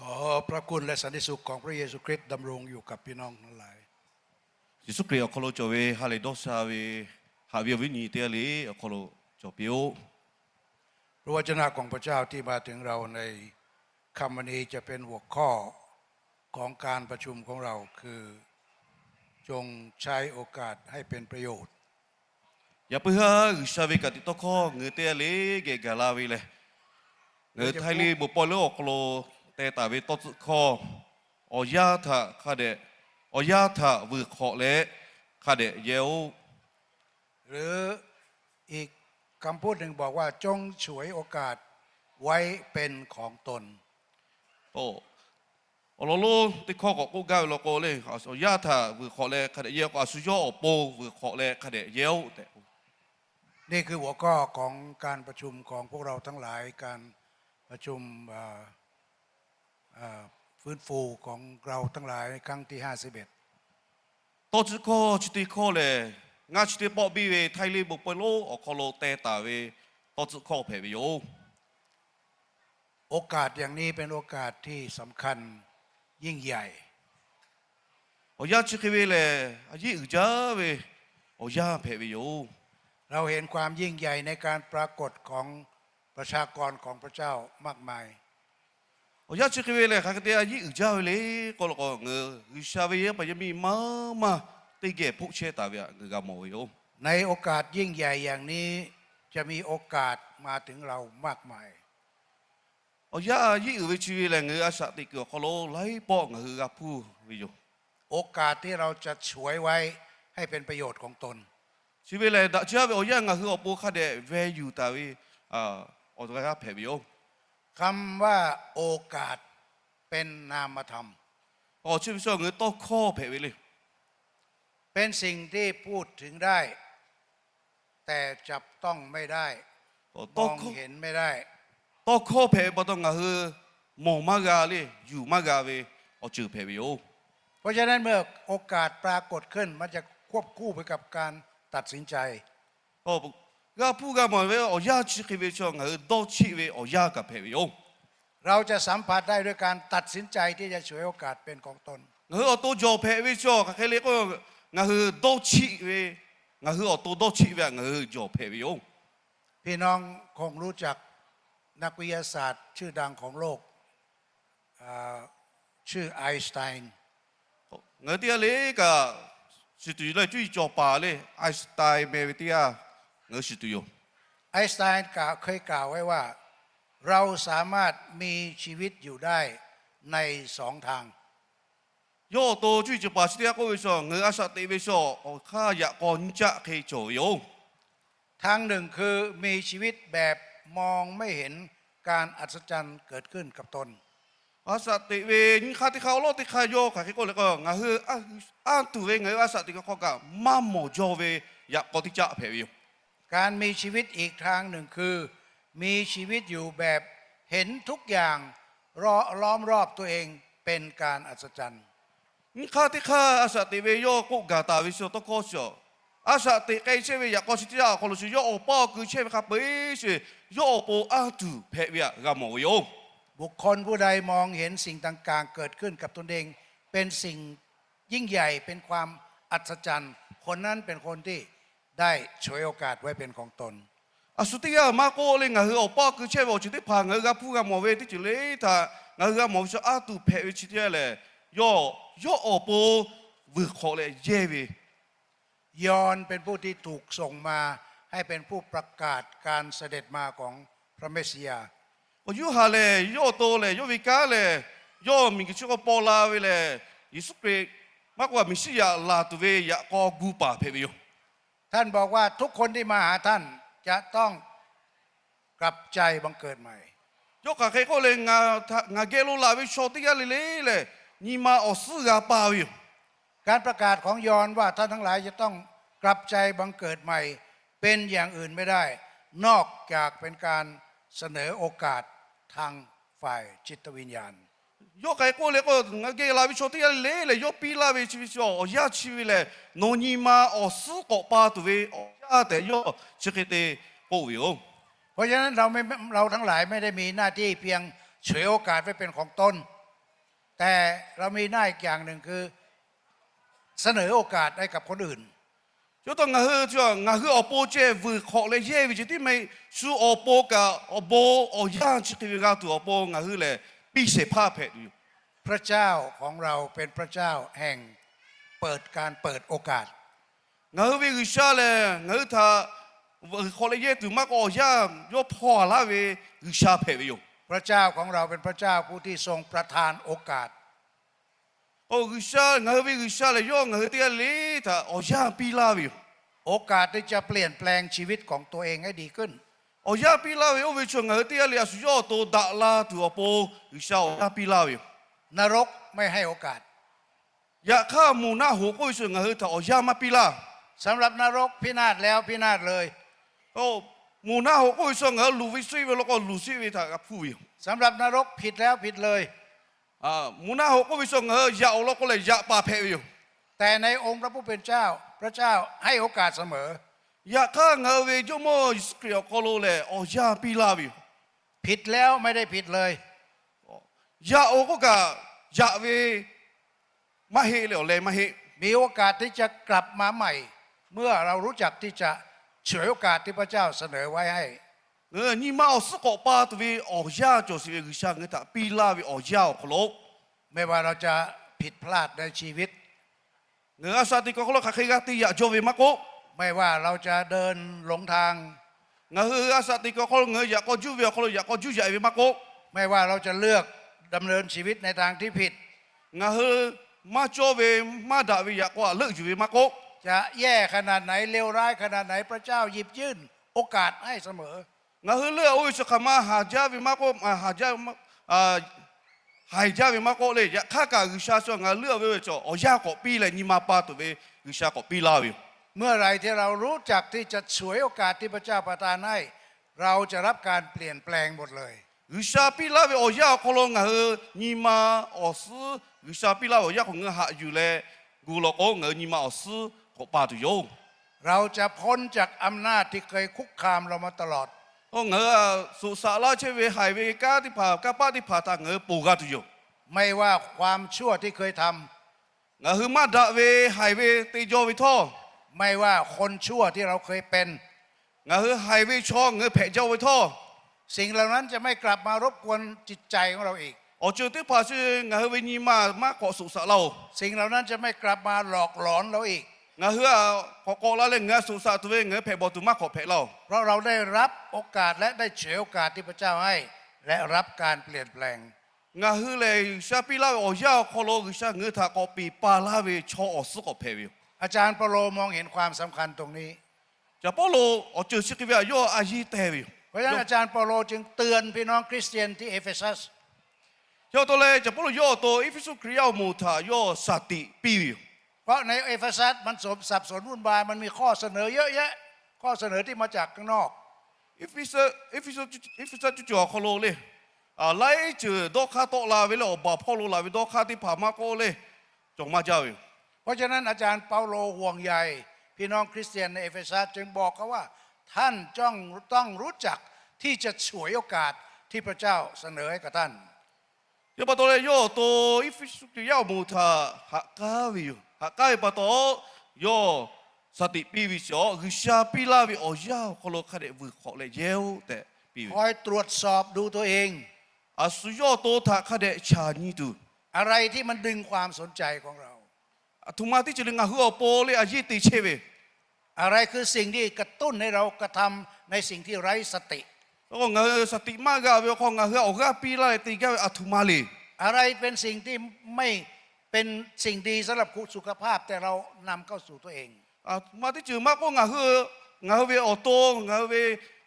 ขอพระคุณและสันติสุขของพระเยซูคริสต์ดำรงอยู่กับพี่น้องทั้งหลาย Yeˍsuˆ Hkriꞈ awˬ hk'aw lo cawˬ ve ha lehˬ dawˇ sha ve haꞈ ve awˬ viˉ awˬ nyi teˇ g'aˇ le awˬ hk'aw lo cawˬ piˇ-oˆ. พระวจนะของพระเจ้าที่มาถึงเราในค่ำวันนี้จะเป็นหัวข้อของการประชุมของเราคือ จงใช้โอกาสให้เป็นประโยชน์ Yaꞈ puiˉ haˉ G'uiˬsha ve ka tiꞈ tawˇ hkawˇ ngaˬ hui teˇ g'aˇ le geh gaˬ la ve lehˬ, ngaˬ hui Htaiˇ le bon pawehˇ lonˉ awˬ hk'aw lo teh taˍ ve tawˇ tcuhˆ hkawˇ, awˬ yanˇ htaꞈ hk'a dehꞈ, awˬ yanˇ htaꞈ vuiˬ hk'awꞈ leh hk'a dehꞈ yehˇ-oˆ. หรืออีกคำพูดหนึ่งบอกว่า จงฉวยโอกาสไว้เป็นของตน Awˬ lawn lonˉ teˇ hkawˇ k'awꞈ k'oˆ gaˇ ve law k'o le, awˬ yanˇ htaꞈ vuiˬ hk'awꞈ leh hk'a dehꞈ yehˇ k'o, a shu yawˇ awˬ pon vuiˬ hk'awꞈ leh hk'a dehꞈ yehˇ-oˆ tehꞈ k'o. นี่คือหัวข้อของการประชุมของพวกเราทั้งหลาย การประชุม เอ่อ เอ่อ ฟื้นฟูของเราทั้งหลายครั้งที่ห้าสิบเอ็ด Tawˇ tcuhˆ hkawˇ chi teˇ hkawˇ lehˬ, ngaˇ chi teˇ pawˆ biˇ ve Htaiˇ le bon pawehˇ lonˉ awˬ hk'aw lo teh taˍ ve tawˇ tcuhˆ hkawˇ hpehꞈ ve yoˬ. โอกาสอย่างนี้เป็นโอกาสที่สำคัญยิ่งใหญ่ Awˬ yanˇ chi hk'e ve lehˬ, a yeˉ uiˍ jaˇ ve awˬ yanˇ hpehꞈ ve yoˬ. เราเห็นความยิ่งใหญ่ในการปรากฏของประชากรของพระเจ้ามากมาย Awˬ yanˇ chi hk'e ve lehˬ, hk'aˬ hk'e te a yeˉ uiˍ jaˇ ve le k'oˆ law k'o, ngaˬ hui G'uiˬsha ve yaˇ paˍ yaˇ miˇ maˇ maˇ teˇ geh hpoˆ chehˇ taˍ ve htaꞈ ngaˬ hui g'a mawˬ ve yoˬ. ในโอกาสยิ่งใหญ่อย่างนี้ จะมีโอกาสมาถึงเรามากมาย Awˬ yanˇ a yeˉ uiˍ ve chi ve lehˬ, ngaˬ hui a shaꞈ teꞈ kuiˬ awˬ hk'aw lo laiˉ pawˆ ngaˬ hui g'a hpuˇ ve yoˬ. โอกาสที่เราจะฉวยไว้ให้เป็นประโยชน์ของตน Chi ve lehˬ, daꞈ jaˇ ve awˬ yanˇ ngaˬ hui awˬ pon hk'a dehꞈ veh yuˬ taˍ ve awˬ g'aˇ hpehꞈ ve yoˬ. คำว่าโอกาสเป็นนามธรรม Awˬ chi ve shu ngaˬ hui tawˇ hkawˇ hpehꞈ ve le. เป็นสิ่งที่พูดถึงได้ แต่จับต้องไม่ได้ มองเห็นไม่ได้ Tawˇ hkawˇ hpehꞈ ve pa taw ngaˬ hui mawˬ maˇ g'a le, yuˬ maˇ g'a ve awˬ ceuˬ hpehꞈ ve yoˬ. เพราะฉะนั้นเมื่อโอกาสปรากฏขึ้น มันจะควบคู่ไปกับการตัดสินใจ G'a hpuˇ g'a mawˬ ve awˬ yanˇ chi hk'e ve chaw ngaˬ hui dawˇ cheˆ ve awˬ yanˇ kaꞈ hpehꞈ ve yoˬ. เราจะสัมผัสได้ด้วยการตัดสินใจที่จะฉวยโอกาสเป็นของตน Ngaˬ hui awˬ to jawˬ hpehꞈ ve chaw hk'aˬ hk'e le k'o, ngaˬ hui dawˇ cheˆ ve, ngaˬ hui awˬ to dawˇ cheˆ ve htaꞈ ngaˬ hui jawˬ hpehꞈ ve yoˬ. พี่น้องคงรู้จักนักวิทยาศาสตร์ชื่อดังของโลก ชื่อไอน์สไตน์ Ngaˬ hui teˇ g'aˇ le kaꞈ shiˍ tuˬ yoˬ le, cuˇ yiˍ cawˬ paˍ le, Einstein meh ve teˇ g'aˇ ngaˬ hui shiˍ tuˬ yoˬ. ไอน์สไตน์เคยกล่าวไว้ว่า เราสามารถมีชีวิตอยู่ได้ในสองทาง Yawˇ awˬ to cuˇ yiˍ cawˬ paˍ chi teˇ g'aˇ k'oˆ ve chaw, ngaˬ hui a shaꞈ teꞈ ve chaw awˬ hk'aˇ yaꞈ k'aw nyiˇ caˆ hk'e cawˬ ve yoˬ. ทางหนึ่งคือมีชีวิตแบบมองไม่เห็นการอัศจรรย์เกิดขึ้นกับตน A shaꞈ teꞈ ve nyiˇ hk'aˇ teˇ hk'aˇ awˉ lawˉ teˇ hk'aˇ yawˇ hk'aˬ hk'e k'oˆ le k'o, ngaˬ hui anˇ tuˬ ve ngaˬ hui a shaꞈ teꞈ ve hk'aw kaꞈ maˇ mawˬ jaw ve yaꞈ k'aw teˇ caˆ hpehꞈ ve yoˬ. การมีชีวิตอีกทางหนึ่งคือ มีชีวิตอยู่แบบเห็นทุกอย่างรอบ ล้อมรอบตัวเองเป็นการอัศจรรย์ Nyiˇ hk'aˇ teˇ hk'aˇ a shaꞈ teꞈ ve yawˇ k'oˆ gaˬ taˍ ve shu tawˇ hkawˇ chi, a shaꞈ teꞈ k'ai chehˇ ve yaꞈ k'aw chi teˇ caˆ awˬ hk'aw lo shu yawˇ awˬ paˇ awˬ keu chehˇ ve hk'a peu-eˬ shu yawˇ awˬ pon anˇ tuˬ hpehꞈ ve htaꞈ g'a mawˬ ve yoˬ. บุคคลผู้ใดมองเห็นสิ่งต่างๆเกิดขึ้นกับตนเองเป็นสิ่งยิ่งใหญ่ เป็นความอัศจรรย์ คนนั้นเป็นคนที่ได้ฉวยโอกาสไว้เป็นของตน A shu teˇ g'aˇ maˇ k'oˆ le, ngaˬ hui awˬ paˇ awˬ keu chehˇ ve awˬ ceuˬ teˇ hpaˍ ngaˬ hui g'a hpuˇ g'a mawˬ ve teˇ ceuˬ le htaꞈ ngaˬ hui g'a mawˬ ve shu anˇ tuˬ hpehꞈ ve chi teˇ g'aˇ lehˬ, yawˇ, yawˇ awˬ pon vuiˬ hk'awꞈ leh yehˇ ve ยอห์นเป็นผู้ที่ถูกส่งมาให้เป็นผู้ประกาศการเสด็จมาของพระเมสสิยาห์ Yoˇhanˬ lehˬ, yawˇ awˬ to lehˬ, yawˇ ve kanˉ lehˬ, yawˇ miˬguiˬ chi hk'aw paw la ve lehˬ, Yeˍsuˆ Hkriꞈ maˇ k'oˆ kaꞈ Meˍsiˉyaꞈ laˬ tuˬ ve yaꞈ k'aw gu paˍ hpehꞈ ve yoˬ. ท่านบอกว่าทุกคนที่มาหาท่านจะต้องกลับใจบังเกิดใหม่ Yawˇ hk'aˬ hk'e k'oˆ le, ngaˬ geh lo laˬ ve chaw teˇ g'aˇ le le lehˬ, nyi ma awˬ suhˉ g'a paˇ ve yoˬ. การประกาศของยอห์นว่าท่านทั้งหลายจะต้องกลับใจบังเกิดใหม่ เป็นอย่างอื่นไม่ได้ นอกจากเป็นการเสนอโอกาสทางฝ่ายจิตวิญญาณ Yawˇ hk'aˬ hk'e k'oˆ le k'o, ngaˬ geh laˬ ve chaw teˇ g'aˇ le le lehˬ, yawˇ piˇ laˇ ve chi ve chaw awˬ yanˇ chi ve lehˬ, nawˬ nyi ma awˬ suhˉ k'awꞈ pa tuˬ ve awˬ yanˇ tehꞈ yawˇ chi hk'e te k'oˆ ve yoˬ. เพราะฉะนั้นเราไม่ เราทั้งหลายไม่ได้มีหน้าที่เพียงฉวยโอกาสไว้เป็นของตน แต่เรามีหน้าอีกอย่างหนึ่งคือเสนอโอกาสให้กับคนอื่น Chi pa taw ngaˬ hui, ngaˬ hui awˬ pon ceh vuiˬ hk'awꞈ leh yehˇ ve ceh tiˉ maˇ heˆ, shu awˬ pon kaꞈ awˬ bon awˬ yanˇ chi hk'e ve g'a tuˬ awˬ pon ngaˬ hui lehˬ piˇ shehˍ hpaˇ hpehꞈ tuˬ yoˬ. พระเจ้าของเราเป็นพระเจ้าแห่งเปิดการเปิดโอกาส Ngaˬ hui ve G'uiˬsha lehˬ ngaˬ hui htaꞈ vuiˬ hk'awꞈ leh yehˇ tuˬ maˇ k'oˆ, awˬ yanˇ yawˇ hpaw laˇ ve G'uiˬsha hpehꞈ ve yoˬ. พระเจ้าของเราเป็นพระเจ้าผู้ที่ทรงประทานโอกาส G'uiˬsha, ngaˬ hui ve G'uiˬsha lehˬ yawˇ ngaˬ hui teˇ g'aˇ le htaꞈ awˬ yanˇ piˇ laˇ ve yoˬ. โอกาสที่จะเปลี่ยนแปลงชีวิตของตัวเองให้ดีขึ้น Awˬ yanˇ piˇ laˇ ve oˇ ve chaw ngaˬ hui teˇ g'aˇ le a shu yawˇ awˬ to daꞈ la tuˬ awˬ pon G'uiˬsha awˬ yanˇ piˇ laˇ ve yoˬ. นรกไม่ให้โอกาส Yaꞈ hk'aˇ moˬ naˆ hoꞈ k'oˆ ve chaw ngaˬ hui htaꞈ awˬ yanˇ maˇ piˇ laˇ. สำหรับนรกพินาศแล้วพินาศเลย Moˬ naˆ hoꞈ k'oˆ ve chaw ngaˬ hui luˬ ve suh ve law k'o luˬ suh ve htaꞈ g'a hpuˇ ve yoˬ. สำหรับนรกผิดแล้วผิดเลย Moˬ naˆ hoꞈ k'oˆ ve chaw ngaˬ hui yaꞈ awˬ lawn k'o lehˬ yaꞈ paˍ hpehꞈ ve yoˬ. แต่ในองค์พระผู้เป็นเจ้า พระเจ้าให้โอกาสเสมอ Yaꞈ hk'aˇ ngaˬ hui ve Jawˇmawˇ Yeˍsuˆ Hkriꞈ awˬ hk'aw lo lehˬ awˬ yanˇ piˇ laˇ ve yoˬ. ผิดแล้วไม่ได้ผิดเลย Yaꞈ awˬ k'oˆ kaꞈ yaꞈ ve maˇ heˆ leh awˬ leh maˇ heˆ. มีโอกาสที่จะกลับมาใหม่ เมื่อเรารู้จักที่จะฉวยโอกาสที่พระเจ้าเสนอไว้ให้ Nyi ma awˬ suhˉ k'awꞈ pa tuˬ ve awˬ yanˇ cawˬ sheˍ ve G'uiˬsha ngaˬ hui htaꞈ piˇ laˇ ve awˬ yanˇ awˬ hk'aw lo, ไม่ว่าเราจะผิดพลาดในชีวิต Ngaˬ hui a shaꞈ teꞈ kuiˬ awˬ hk'aw lo hk'aˬ hk'e g'a te yaꞈ jaw ve maˇ k'oˆ, ไม่ว่าเราจะเดินหลงทาง Ngaˬ hui a shaꞈ teꞈ kuiˬ awˬ hk'aw lo ngaˬ hui yaꞈ k'aw juˇ ve awˬ hk'aw lo yaꞈ k'aw juˇ yaꞈ ve maˇ k'oˆ, ไม่ว่าเราจะเลือกดำเนินชีวิตในทางที่ผิด Ngaˬ hui maˇ cawˇ ve maˇ daꞈ ve yaꞈ k'aw htaꞈ leuˆ yuˬ ve maˇ k'oˆ, จะแย่ขนาดไหน เลวร้ายขนาดไหน พระเจ้าหยิบยื่นโอกาสให้เสมอ Ngaˬ hui leuˆ oˇ ve chi hk'aˬ ma haˍ jaˇ ve maˇ k'oˆ, haˍ jaˇ haiˬ jaˇ ve maˇ k'oˆ le. Yaꞈ hk'aˇ kaꞈ G'uiˬsha shu ngaˬ hui leuˆ ve oˇ ve cawˬ awˬ yanˇ k'awꞈ piˇ leh nyi ma pa tuˬ ve G'uiˬsha k'awꞈ piˇ laˇ ve yoˬ. เมื่อไหร่ที่เรารู้จักที่จะฉวยโอกาสที่พระเจ้าประทานให้ เราจะรับการเปลี่ยนแปลงหมดเลย G'uiˬsha piˇ laˇ ve awˬ yanˇ awˬ hk'aw lo ngaˬ hui nyi ma awˬ suhˉ, G'uiˬsha piˇ laˇ ve awˬ yanˇ hk'aw ngaˬ hui haꞈ yuˬ leh gu law k'o ngaˬ hui nyi ma awˬ suhˉ k'awꞈ pa tuˬ yoˬ. เราจะพ้นจากอำนาจที่เคยคุกคามเรามาตลอด Ngaˬ hui shoꞈ shaꞈ laˇ chehˇ ve haiˬ ve kanˉ teˇ hpaˍ, kanˇ paˆ teˇ hpaˍ htaꞈ ngaˬ hui ponˬ g'a tuˬ yoˬ. ไม่ว่าความชั่วที่เคยทำ Ngaˬ hui maˇ daꞈ ve haiˬ ve te jaw ve htawˇ, ไม่ว่าคนชั่วที่เราเคยเป็น Ngaˬ hui haiˬ ve chaw ngaˬ hui hpehꞈ jaw ve htawˇ, สิ่งเหล่านั้นจะไม่กลับมารบกวนจิตใจของเราอีก Awˬ ceuˬ teˇ hpaˍ chi ngaˬ hui ve nyi ma maˇ k'awꞈ shoꞈ shaꞈ laˇ oˬ. สิ่งเหล่านั้นจะไม่กลับมาหลอกหลอนเราอีก Ngaˬ hui a k'awꞈ k'awꞈ la leh ngaˬ hui shoꞈ shaꞈ tuˬ ve ngaˬ hui hpehꞈ bawˬ tuˬ maˇ k'awꞈ hpehꞈ laˇ oˬ. เพราะเราได้รับโอกาสและได้ฉวยโอกาสที่พระเจ้าให้ และรับการเปลี่ยนแปลง Ngaˬ hui lehˬ G'uiˬsha piˇ laˇ ve awˬ yanˇ awˬ hk'aw lo G'uiˬsha ngaˬ hui htaꞈ k'awꞈ peˬ pa laˇ ve chaw awˬ suhˉ k'awꞈ hpehꞈ ve yoˬ. อาจารย์เปาโลมองเห็นความสำคัญตรงนี้ Caˍ Pawˇluꞈ awˬ ceuˬ chi hk'e ve htaꞈ yawˇ a yiˇ teh ve yoˬ. เพราะฉะนั้นอาจารย์เปาโลจึงเตือนพี่น้องคริสเตียนที่เอเฟซัส Chi pa taw leh Caˍ Pawˇluꞈ yawˇ awˬ to Eˇfeˇsuꞈ Hkriꞈ yaˇ awˬ moˍ htaꞈ yawˇ shaˍ tiꞈ piˇ ve yoˬ. เพราะในเอเฟซัสมันสับสน วุ่นวาย มันมีข้อเสนอเยอะแยะ ข้อเสนอที่มาจากข้างนอก Eˇfeˇsaˆ, Eˇfeˇsaˆ cuˇ cawˬ awˬ hk'aw lo le, laiˉ ceuˬ dawˇ hk'aˇ tawˆ la ve leh awˬ baˬ hpawˇ lo laˬ ve dawˇ hk'aˇ teˇ hpaˍ maˇ k'oˆ le, cawˬ maˇ jaˇ ve yoˬ. เพราะฉะนั้นอาจารย์เปาโลห่วงใยพี่น้องคริสเตียนในเอเฟซัส จึงบอกเขาว่า ท่านต้องรู้จักที่จะฉวยโอกาสที่พระเจ้าเสนอให้กับท่าน Chi pa taw leh yawˇ awˬ to Eˇfeˇsuꞈ Hkriꞈ yaˇ awˬ moˍ htaꞈ haꞈ k'aˉ ve yoˬ. Haꞈ k'aˉ ve pa taw, yawˇ shaˍ tiꞈ piˇ ve chi awˬ G'uiˬsha piˇ laˇ ve awˬ yanˇ awˬ hk'aw lo hk'a dehꞈ vuiˬ hk'awꞈ leh yehˇ-oˆ tehꞈ piˇ ve. คอยตรวจสอบดูตัวเอง A shu yawˇ awˬ to htaꞈ hk'a dehꞈ chaˬ nyi tuˬ. อะไรที่มันดึงความสนใจของเรา Aˬ htoꞈ ma teˇ ceuˬ le ngaˬ hui awˬ pon le a yeˇ te chehˇ ve อะไรคือสิ่งที่กระตุ้นให้เรากระทำในสิ่งที่ไร้สติ Ngaˬ hui shaˍ tiꞈ maˇ g'a ve awˬ hk'aw ngaˬ hui awˬ g'aˇ piˇ laˇ leh te gaˇ ve aˬ htoꞈ ma le. อะไรเป็นสิ่งที่ไม่เป็นสิ่งดีสำหรับสุขภาพ แต่เรานำเข้าสู่ตัวเอง Aˬ htoꞈ ma teˇ ceuˬ maˇ k'oˆ ngaˬ hui, ngaˬ hui ve awˬ to, ngaˬ hui ve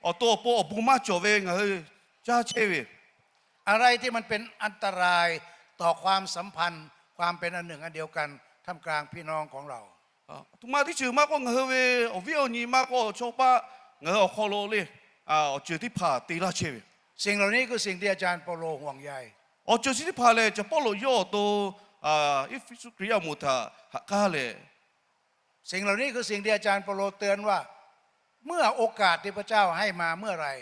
awˬ to awˬ pon awˬ bon maˇ cawˬ ve ngaˬ hui caˇ chehˇ ve อะไรที่มันเป็นอันตรายต่อความสัมพันธ์ ความเป็นอันหนึ่งอันเดียวกัน ท่ามกลางพี่น้องของเรา Aˬ htoꞈ ma teˇ ceuˬ maˇ k'oˆ ngaˬ hui ve awˬ viˉ awˬ nyi maˇ k'oˆ chaw paˆ ngaˬ hui awˬ hk'aw lo le, awˬ ceuˬ teˇ hpaˍ te laˇ chehˇ ve. สิ่งเหล่านี้คือสิ่งที่อาจารย์เปาโลห่วงใย Awˬ ceuˬ chi teˇ hpaˍ lehˬ Caˍ Pawˇluꞈ yawˇ awˬ to Eˇfeˇsuꞈ Hkriꞈ yaˇ awˬ moˍ htaꞈ haꞈ k'aˉ leh สิ่งเหล่านี้คือสิ่งที่อาจารย์เปาโลเตือนว่า เมื่อโอกาสที่พระเจ้าให้มาเมื่อไหร่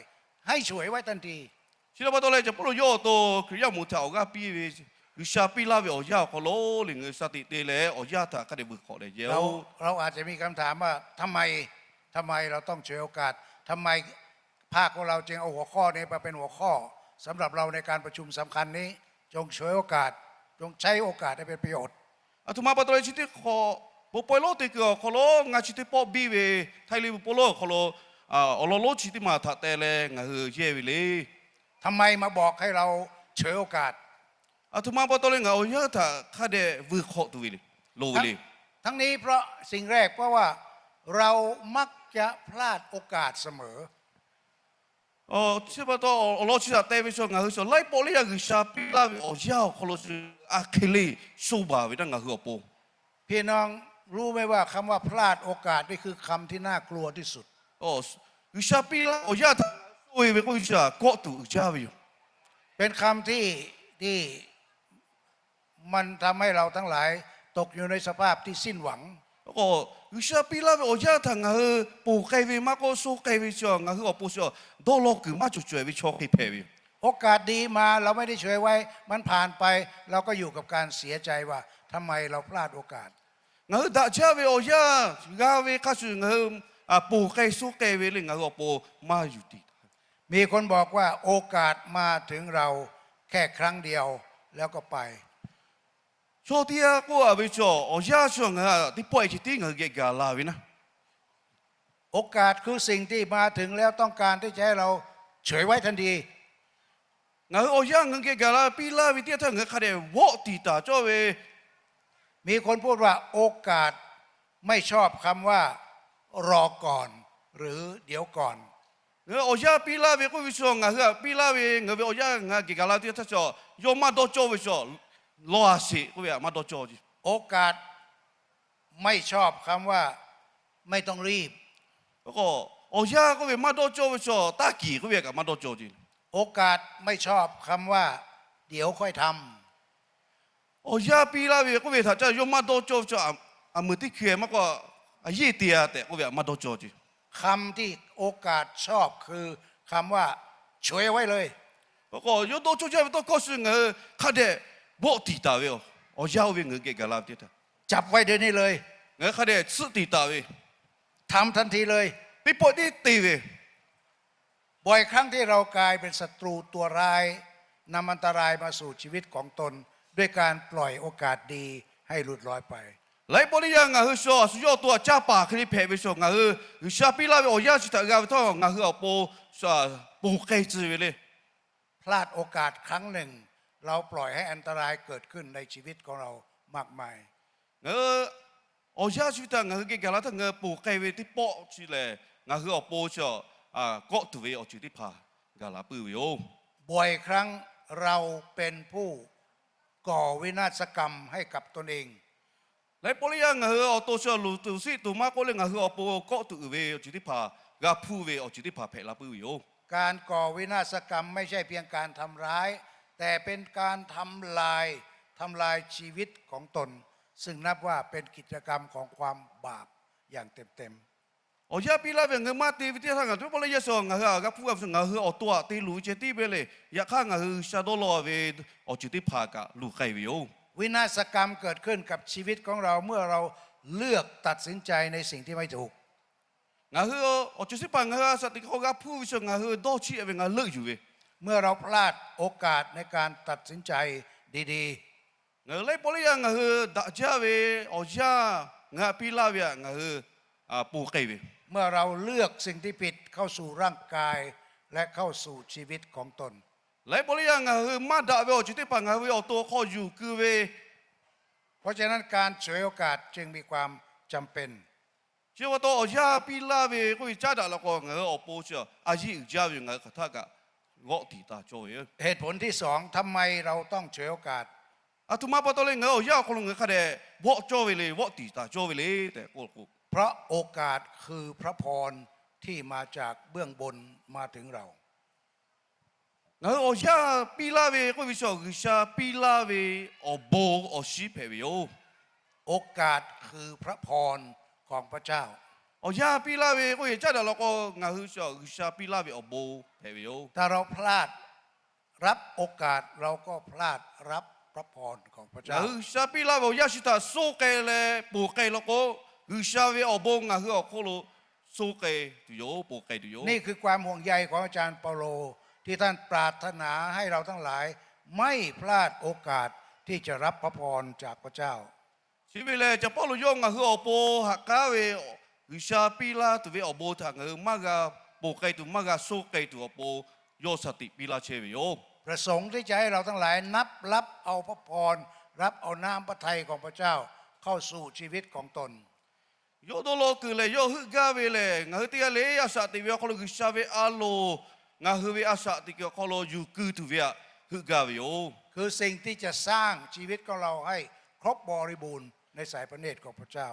ให้ฉวยไว้ทันที Chi htaꞈ pa taw leh Caˍ Pawˇluꞈ yawˇ awˬ to Hkriꞈ yaˇ awˬ moˍ htaꞈ awˬ g'aˇ piˇ ve G'uiˬsha piˇ laˇ ve awˬ yanˇ awˬ hk'aw lo le ngaˬ hui shaˍ tiꞈ te leh awˬ yanˇ htaꞈ hk'a dehꞈ vuiˬ hk'awꞈ leh jehˇ-oˆ. เราอาจจะมีคำถามว่า ทำไม ทำไมเราต้องฉวยโอกาส ทำไม พรรคของเราจึงเอาหัวข้อนี้มาเป็นหัวข้อ สำหรับเราในการประชุมสำคัญนี้ จงฉวยโอกาส จงใช้โอกาสให้เป็นประโยชน์ Aˬ htoꞈ ma pa taw leh chi teˇ hk'awꞈ, bon pawehˇ lonˉ te kuiˬ awˬ hk'aw lo ngaˬ chi teˇ pawˆ biˇ ve, htaiˇ le bon pawehˇ lonˉ awˬ hk'aw lo awˬ lawn lonˉ chi teˇ maˬ htaꞈ teh leh ngaˬ hui yehˇ ve le. ทำไมมาบอกให้เราฉวยโอกาส Aˬ htoꞈ ma pa taw leh ngaˬ awˬ yanˇ htaꞈ hk'a dehꞈ vuiˬ hk'awꞈ tuˬ ve le, loˍ ve le. ทั้งนี้เพราะสิ่งแรก เพราะว่าเรามักจะพลาดโอกาสเสมอ Chi pa taw awˬ lawn chi htaꞈ teh ve chaw ngaˬ hui chaw laiˉ pawˆ leh yaˇ G'uiˬsha piˇ laˇ ve awˬ yanˇ awˬ hk'aw lo chi a hk'e le shoˇ baˬ ve htaˇ ngaˬ hui awˬ pon พี่น้องรู้ไหมว่าคำว่าพลาดโอกาสนี่คือคำที่น่ากลัวที่สุด G'uiˬsha piˇ laˇ awˬ yanˇ htaꞈ shoˇ ve k'oˆ ve chi htaꞈ kawˆ tuˬ uiˍ jaˇ ve yoˬ. เป็นคำที่ ที่มันทำให้เราทั้งหลายตกอยู่ในสภาพที่สิ้นหวัง G'uiˬsha piˇ laˇ ve awˬ yanˇ htaꞈ ngaˬ hui ponˬ k'ai ve maˇ k'oˆ shoˇ k'ai ve chi ngaˬ hui awˬ pon chi dawˇ law kuiˬ maˇ cawˬ cawehˬ ve chaw hk'e hpehꞈ ve yoˬ. โอกาสดีมา เราไม่ได้ฉวยไว้ มันผ่านไป เราก็อยู่กับการเสียใจว่า ทำไมเราพลาดโอกาส Ngaˬ hui daꞈ jaˇ ve awˬ yanˇ g'a ve hk'a shuˍ ngaˬ hui ponˬ k'ai shoˇ k'ai ve le ngaˬ hui awˬ pon maˇ yuˬ tiˍ taˍ มีคนบอกว่า โอกาสมาถึงเราแค่ครั้งเดียว แล้วก็ไป Chaw teˇ g'aˇ k'oˆ a ve chaw, awˬ yanˇ chaw ngaˬ hui teˇ pawˆ e ceh tiˉ ngaˬ hui geh gaˬ la ve naˉ โอกาสคือสิ่งที่มาถึงแล้วต้องการที่จะให้เราฉวยไว้ทันที Ngaˬ hui awˬ yanˇ ngaˬ hui geh gaˬ la piˇ laˇ ve teˇ yanˇ htaˇ ngaˬ hui hk'a dehꞈ vawˆ tiˍ taˍ cawˇ ve มีคนพูดว่า โอกาสไม่ชอบคำว่า รอก่อน หรือ เดี๋ยวก่อน Ngaˬ hui awˬ yanˇ piˇ laˇ ve k'oˆ ve chaw ngaˬ hui htaꞈ piˇ laˇ ve ngaˬ hui ve awˬ yanˇ ngaˬ hui geh gaˬ la teˇ yanˇ htaˇ chaw, yawˇ maˇ dawˇ cawˇ ve chaw, law a sheˍ k'oˆ ve htaꞈ maˇ dawˇ cawˇ ce. โอกาสไม่ชอบคำว่า ไม่ต้องรีบ Awˬ yanˇ k'oˆ ve maˇ dawˇ cawˇ ve chaw, taˇ kiˍ k'oˆ ve htaꞈ kaꞈ maˇ dawˇ cawˇ ce. โอกาสไม่ชอบคำว่า เดี๋ยวค่อยทำ Awˬ yanˇ piˇ laˇ ve k'oˆ ve htaꞈ caˇ yawˇ maˇ dawˇ cawˇ ve chaw, aˬ meuˍ teˇ hkui maˇ k'oˆ, a yeˇ te a tehꞈ k'oˆ ve htaꞈ maˇ dawˇ cawˇ ce. คำที่โอกาสชอบคือคำว่า ฉวยไว้เลย K'o yawˇ dawˇ cawˇ jaˇ ve tawˇ hkawˇ shu ngaˬ hui hk'a dehꞈ vawˆ tiˍ taˍ ve yoˬ. Awˬ yanˇ oˇ ve ngaˬ hui geh gaˬ la ve teˇ yanˇ htaˇ จับไว้เดี๋ยวนี้เลย Ngaˬ hui hk'a dehꞈ tsuhˆ tiˍ taˍ ve, ทำทันทีเลย teˇ pawˆ tiˉ te ve บ่อยครั้งที่เรากลายเป็นศัตรูตัวร้าย นำอันตรายมาสู่ชีวิตของตน ด้วยการปล่อยโอกาสดีให้หลุดลอยไป Laiˉ pawˆ leh yaˇ ngaˬ hui chaw a shu yawˇ awˬ to htaꞈ caˇ paˍ hk'e le hpehꞈ ve chaw ngaˬ hui, G'uiˬsha piˇ laˇ ve awˬ yanˇ chi htaꞈ g'a ve htawˇ ngaˬ hui awˬ pon ponˬ k'ai tcuh ve le. พลาดโอกาสครั้งหนึ่ง เราปล่อยให้อันตรายเกิดขึ้นในชีวิตของเรามากมาย Ngaˬ hui awˬ yanˇ chi ve htaꞈ ngaˬ hui geh gaˬ la htaˇ ngaˬ hui ponˬ k'ai ve teˇ pawˆ chi lehˬ, ngaˬ hui awˬ pon chi kawˆ tuˬ ve awˬ ceuˬ teˇ hpaˍ gaˬ la puiˉ ve yoˬ. บ่อยครั้งเราเป็นผู้ก่อวินาศกรรมให้กับตนเอง Laiˉ pawˆ leh yaˇ ngaˬ hui awˬ to chi luˬ tuˬ siˆ tuˬ maˇ k'oˆ leh ngaˬ hui awˬ pon kawˆ tuˬ uiˍ ve awˬ ceuˬ teˇ hpaˍ g'a hpuˇ ve awˬ ceuˬ teˇ hpaˍ hpehꞈ la puiˉ ve yoˬ. การก่อวินาศกรรมไม่ใช่เพียงการทำร้าย แต่เป็นการทำลาย ทำลายชีวิตของตน ซึ่งนับว่าเป็นกิจกรรมของความบาปอย่างเต็มๆ Awˬ yanˇ piˇ laˇ ve ngaˬ hui maˇ te ve teˇ yanˇ htaˇ ngaˬ hui teˇ pawˆ leh yaˇ chaw ngaˬ hui a g'a hpuˇ g'a ve chaw ngaˬ hui awˬ to htaꞈ te luˬ ve ceh tiˉ ve le. Yaꞈ hk'aˇ ngaˬ hui G'uiˬsha dawˇ law ve awˬ ceuˬ teˇ hpaˍ kaꞈ luˬ k'ai ve yoˬ. วินาศกรรมเกิดขึ้นกับชีวิตของเรา เมื่อเราเลือกตัดสินใจในสิ่งที่ไม่ถูก Ngaˬ hui awˬ ceuˬ teˇ hpaˍ ngaˬ hui a shaꞈ teꞈ hk'aw g'a hpuˇ ve chaw ngaˬ hui dawˇ chiˇ ve ngaˬ hui leuˆ yuˬ ve เมื่อเราพลาดโอกาสในการตัดสินใจดีๆ Ngaˬ hui laiˉ pawˆ leh yaˇ ngaˬ hui daꞈ jaˇ ve awˬ yanˇ ngaˬ hui htaꞈ piˇ laˇ ve htaꞈ ngaˬ hui ponˬ k'ai ve เมื่อเราเลือกสิ่งที่ผิดเข้าสู่ร่างกาย และเข้าสู่ชีวิตของตน Laiˉ pawˆ leh yaˇ ngaˬ hui maˇ daꞈ ve awˬ ceuˬ teˇ hpaˍ ngaˬ hui ve awˬ to hk'aw yuˬ keu ve เพราะฉะนั้นการฉวยโอกาสจึงมีความจำเป็น Chi pa taw awˬ yanˇ piˇ laˇ ve k'oˆ ve caˉ daꞈ la k'o ngaˬ hui awˬ pon chi a yeˇ uiˍ jaˇ ve ngaˬ hui hk'aˬ htaˇ kaꞈ vawˆ tiˍ taˍ cawˇ ve yoˬ. เหตุผลที่สอง ทำไมเราต้องฉวยโอกาส Aˬ htoꞈ ma pa taw leh ngaˬ hui awˬ yanˇ awˬ hk'aw lo ngaˬ hui hk'a dehꞈ vawˆ cawˇ ve le, vawˆ tiˍ taˍ cawˇ ve le tehꞈ k'oˆ k'o, เพราะโอกาสคือพระพรที่มาจากเบื้องบนมาถึงเรา Ngaˬ hui awˬ yanˇ piˇ laˇ ve k'oˆ ve chi G'uiˬsha piˇ laˇ ve awˬ bon awˬ shinˉ hpehꞈ ve yoˬ. โอกาสคือพระพรของพระเจ้า Awˬ yanˇ piˇ laˇ ve k'oˆ ve caˉ daꞈ la k'o ngaˬ hui chi G'uiˬsha piˇ laˇ ve awˬ bon hpehꞈ ve yoˬ. ถ้าเราพลาดรับโอกาส เราก็พลาดรับ พระพรของพระเจ้า G'uiˬsha piˇ laˇ ve awˬ yanˇ chi htaꞈ soˇ k'ai leh ponˬ k'ai law k'o, G'uiˬsha ve awˬ bon ngaˬ hui awˬ hk'oˆ lo soˇ k'ai tuˬ yoˬ, ponˬ k'ai tuˬ yoˬ. นี่คือความห่วงใยของอาจารย์เปาโลที่ท่านปรารถนาให้เราทั้งหลายไม่พลาดโอกาสที่จะรับพระพรจากพระเจ้า Chi ve lehˬ, Caˍ Pawˇluꞈ yawˇ ngaˬ hui awˬ pon haꞈ k'aˉ ve G'uiˬsha piˇ laˇ tuˬ ve awˬ bon htaꞈ ngaˬ hui maˇ g'a ponˬ k'ai tuˬ, maˇ g'a soˇ k'ai tuˬ awˬ pon yawˇ shaˍ tiꞈ piˇ laˇ chehˇ ve yoˬ. ประสงค์ที่จะให้เราทั้งหลายนับรับเอาพระพรรับเอาน้ำพระทัยของพระเจ้าเข้าสู่ชีวิตของตน Yawˇ dawˇ law kuiˬ lehˬ, yawˇ heuˆ gaˇ ve lehˬ, ngaˬ hui teˇ g'aˇ le a shaꞈ teꞈ ve awˬ hk'aw lo G'uiˬsha ve a loˍ ngaˬ hui ve a shaꞈ teꞈ kuiˬ awˬ hk'aw lo yuˬ keu tuˬ ve htaꞈ heuˆ gaˇ ve yoˬ. คือสิ่งที่จะสร้างชีวิตของเราให้ครบบริบูรณ์ในสายพระเนตรของพระเจ้า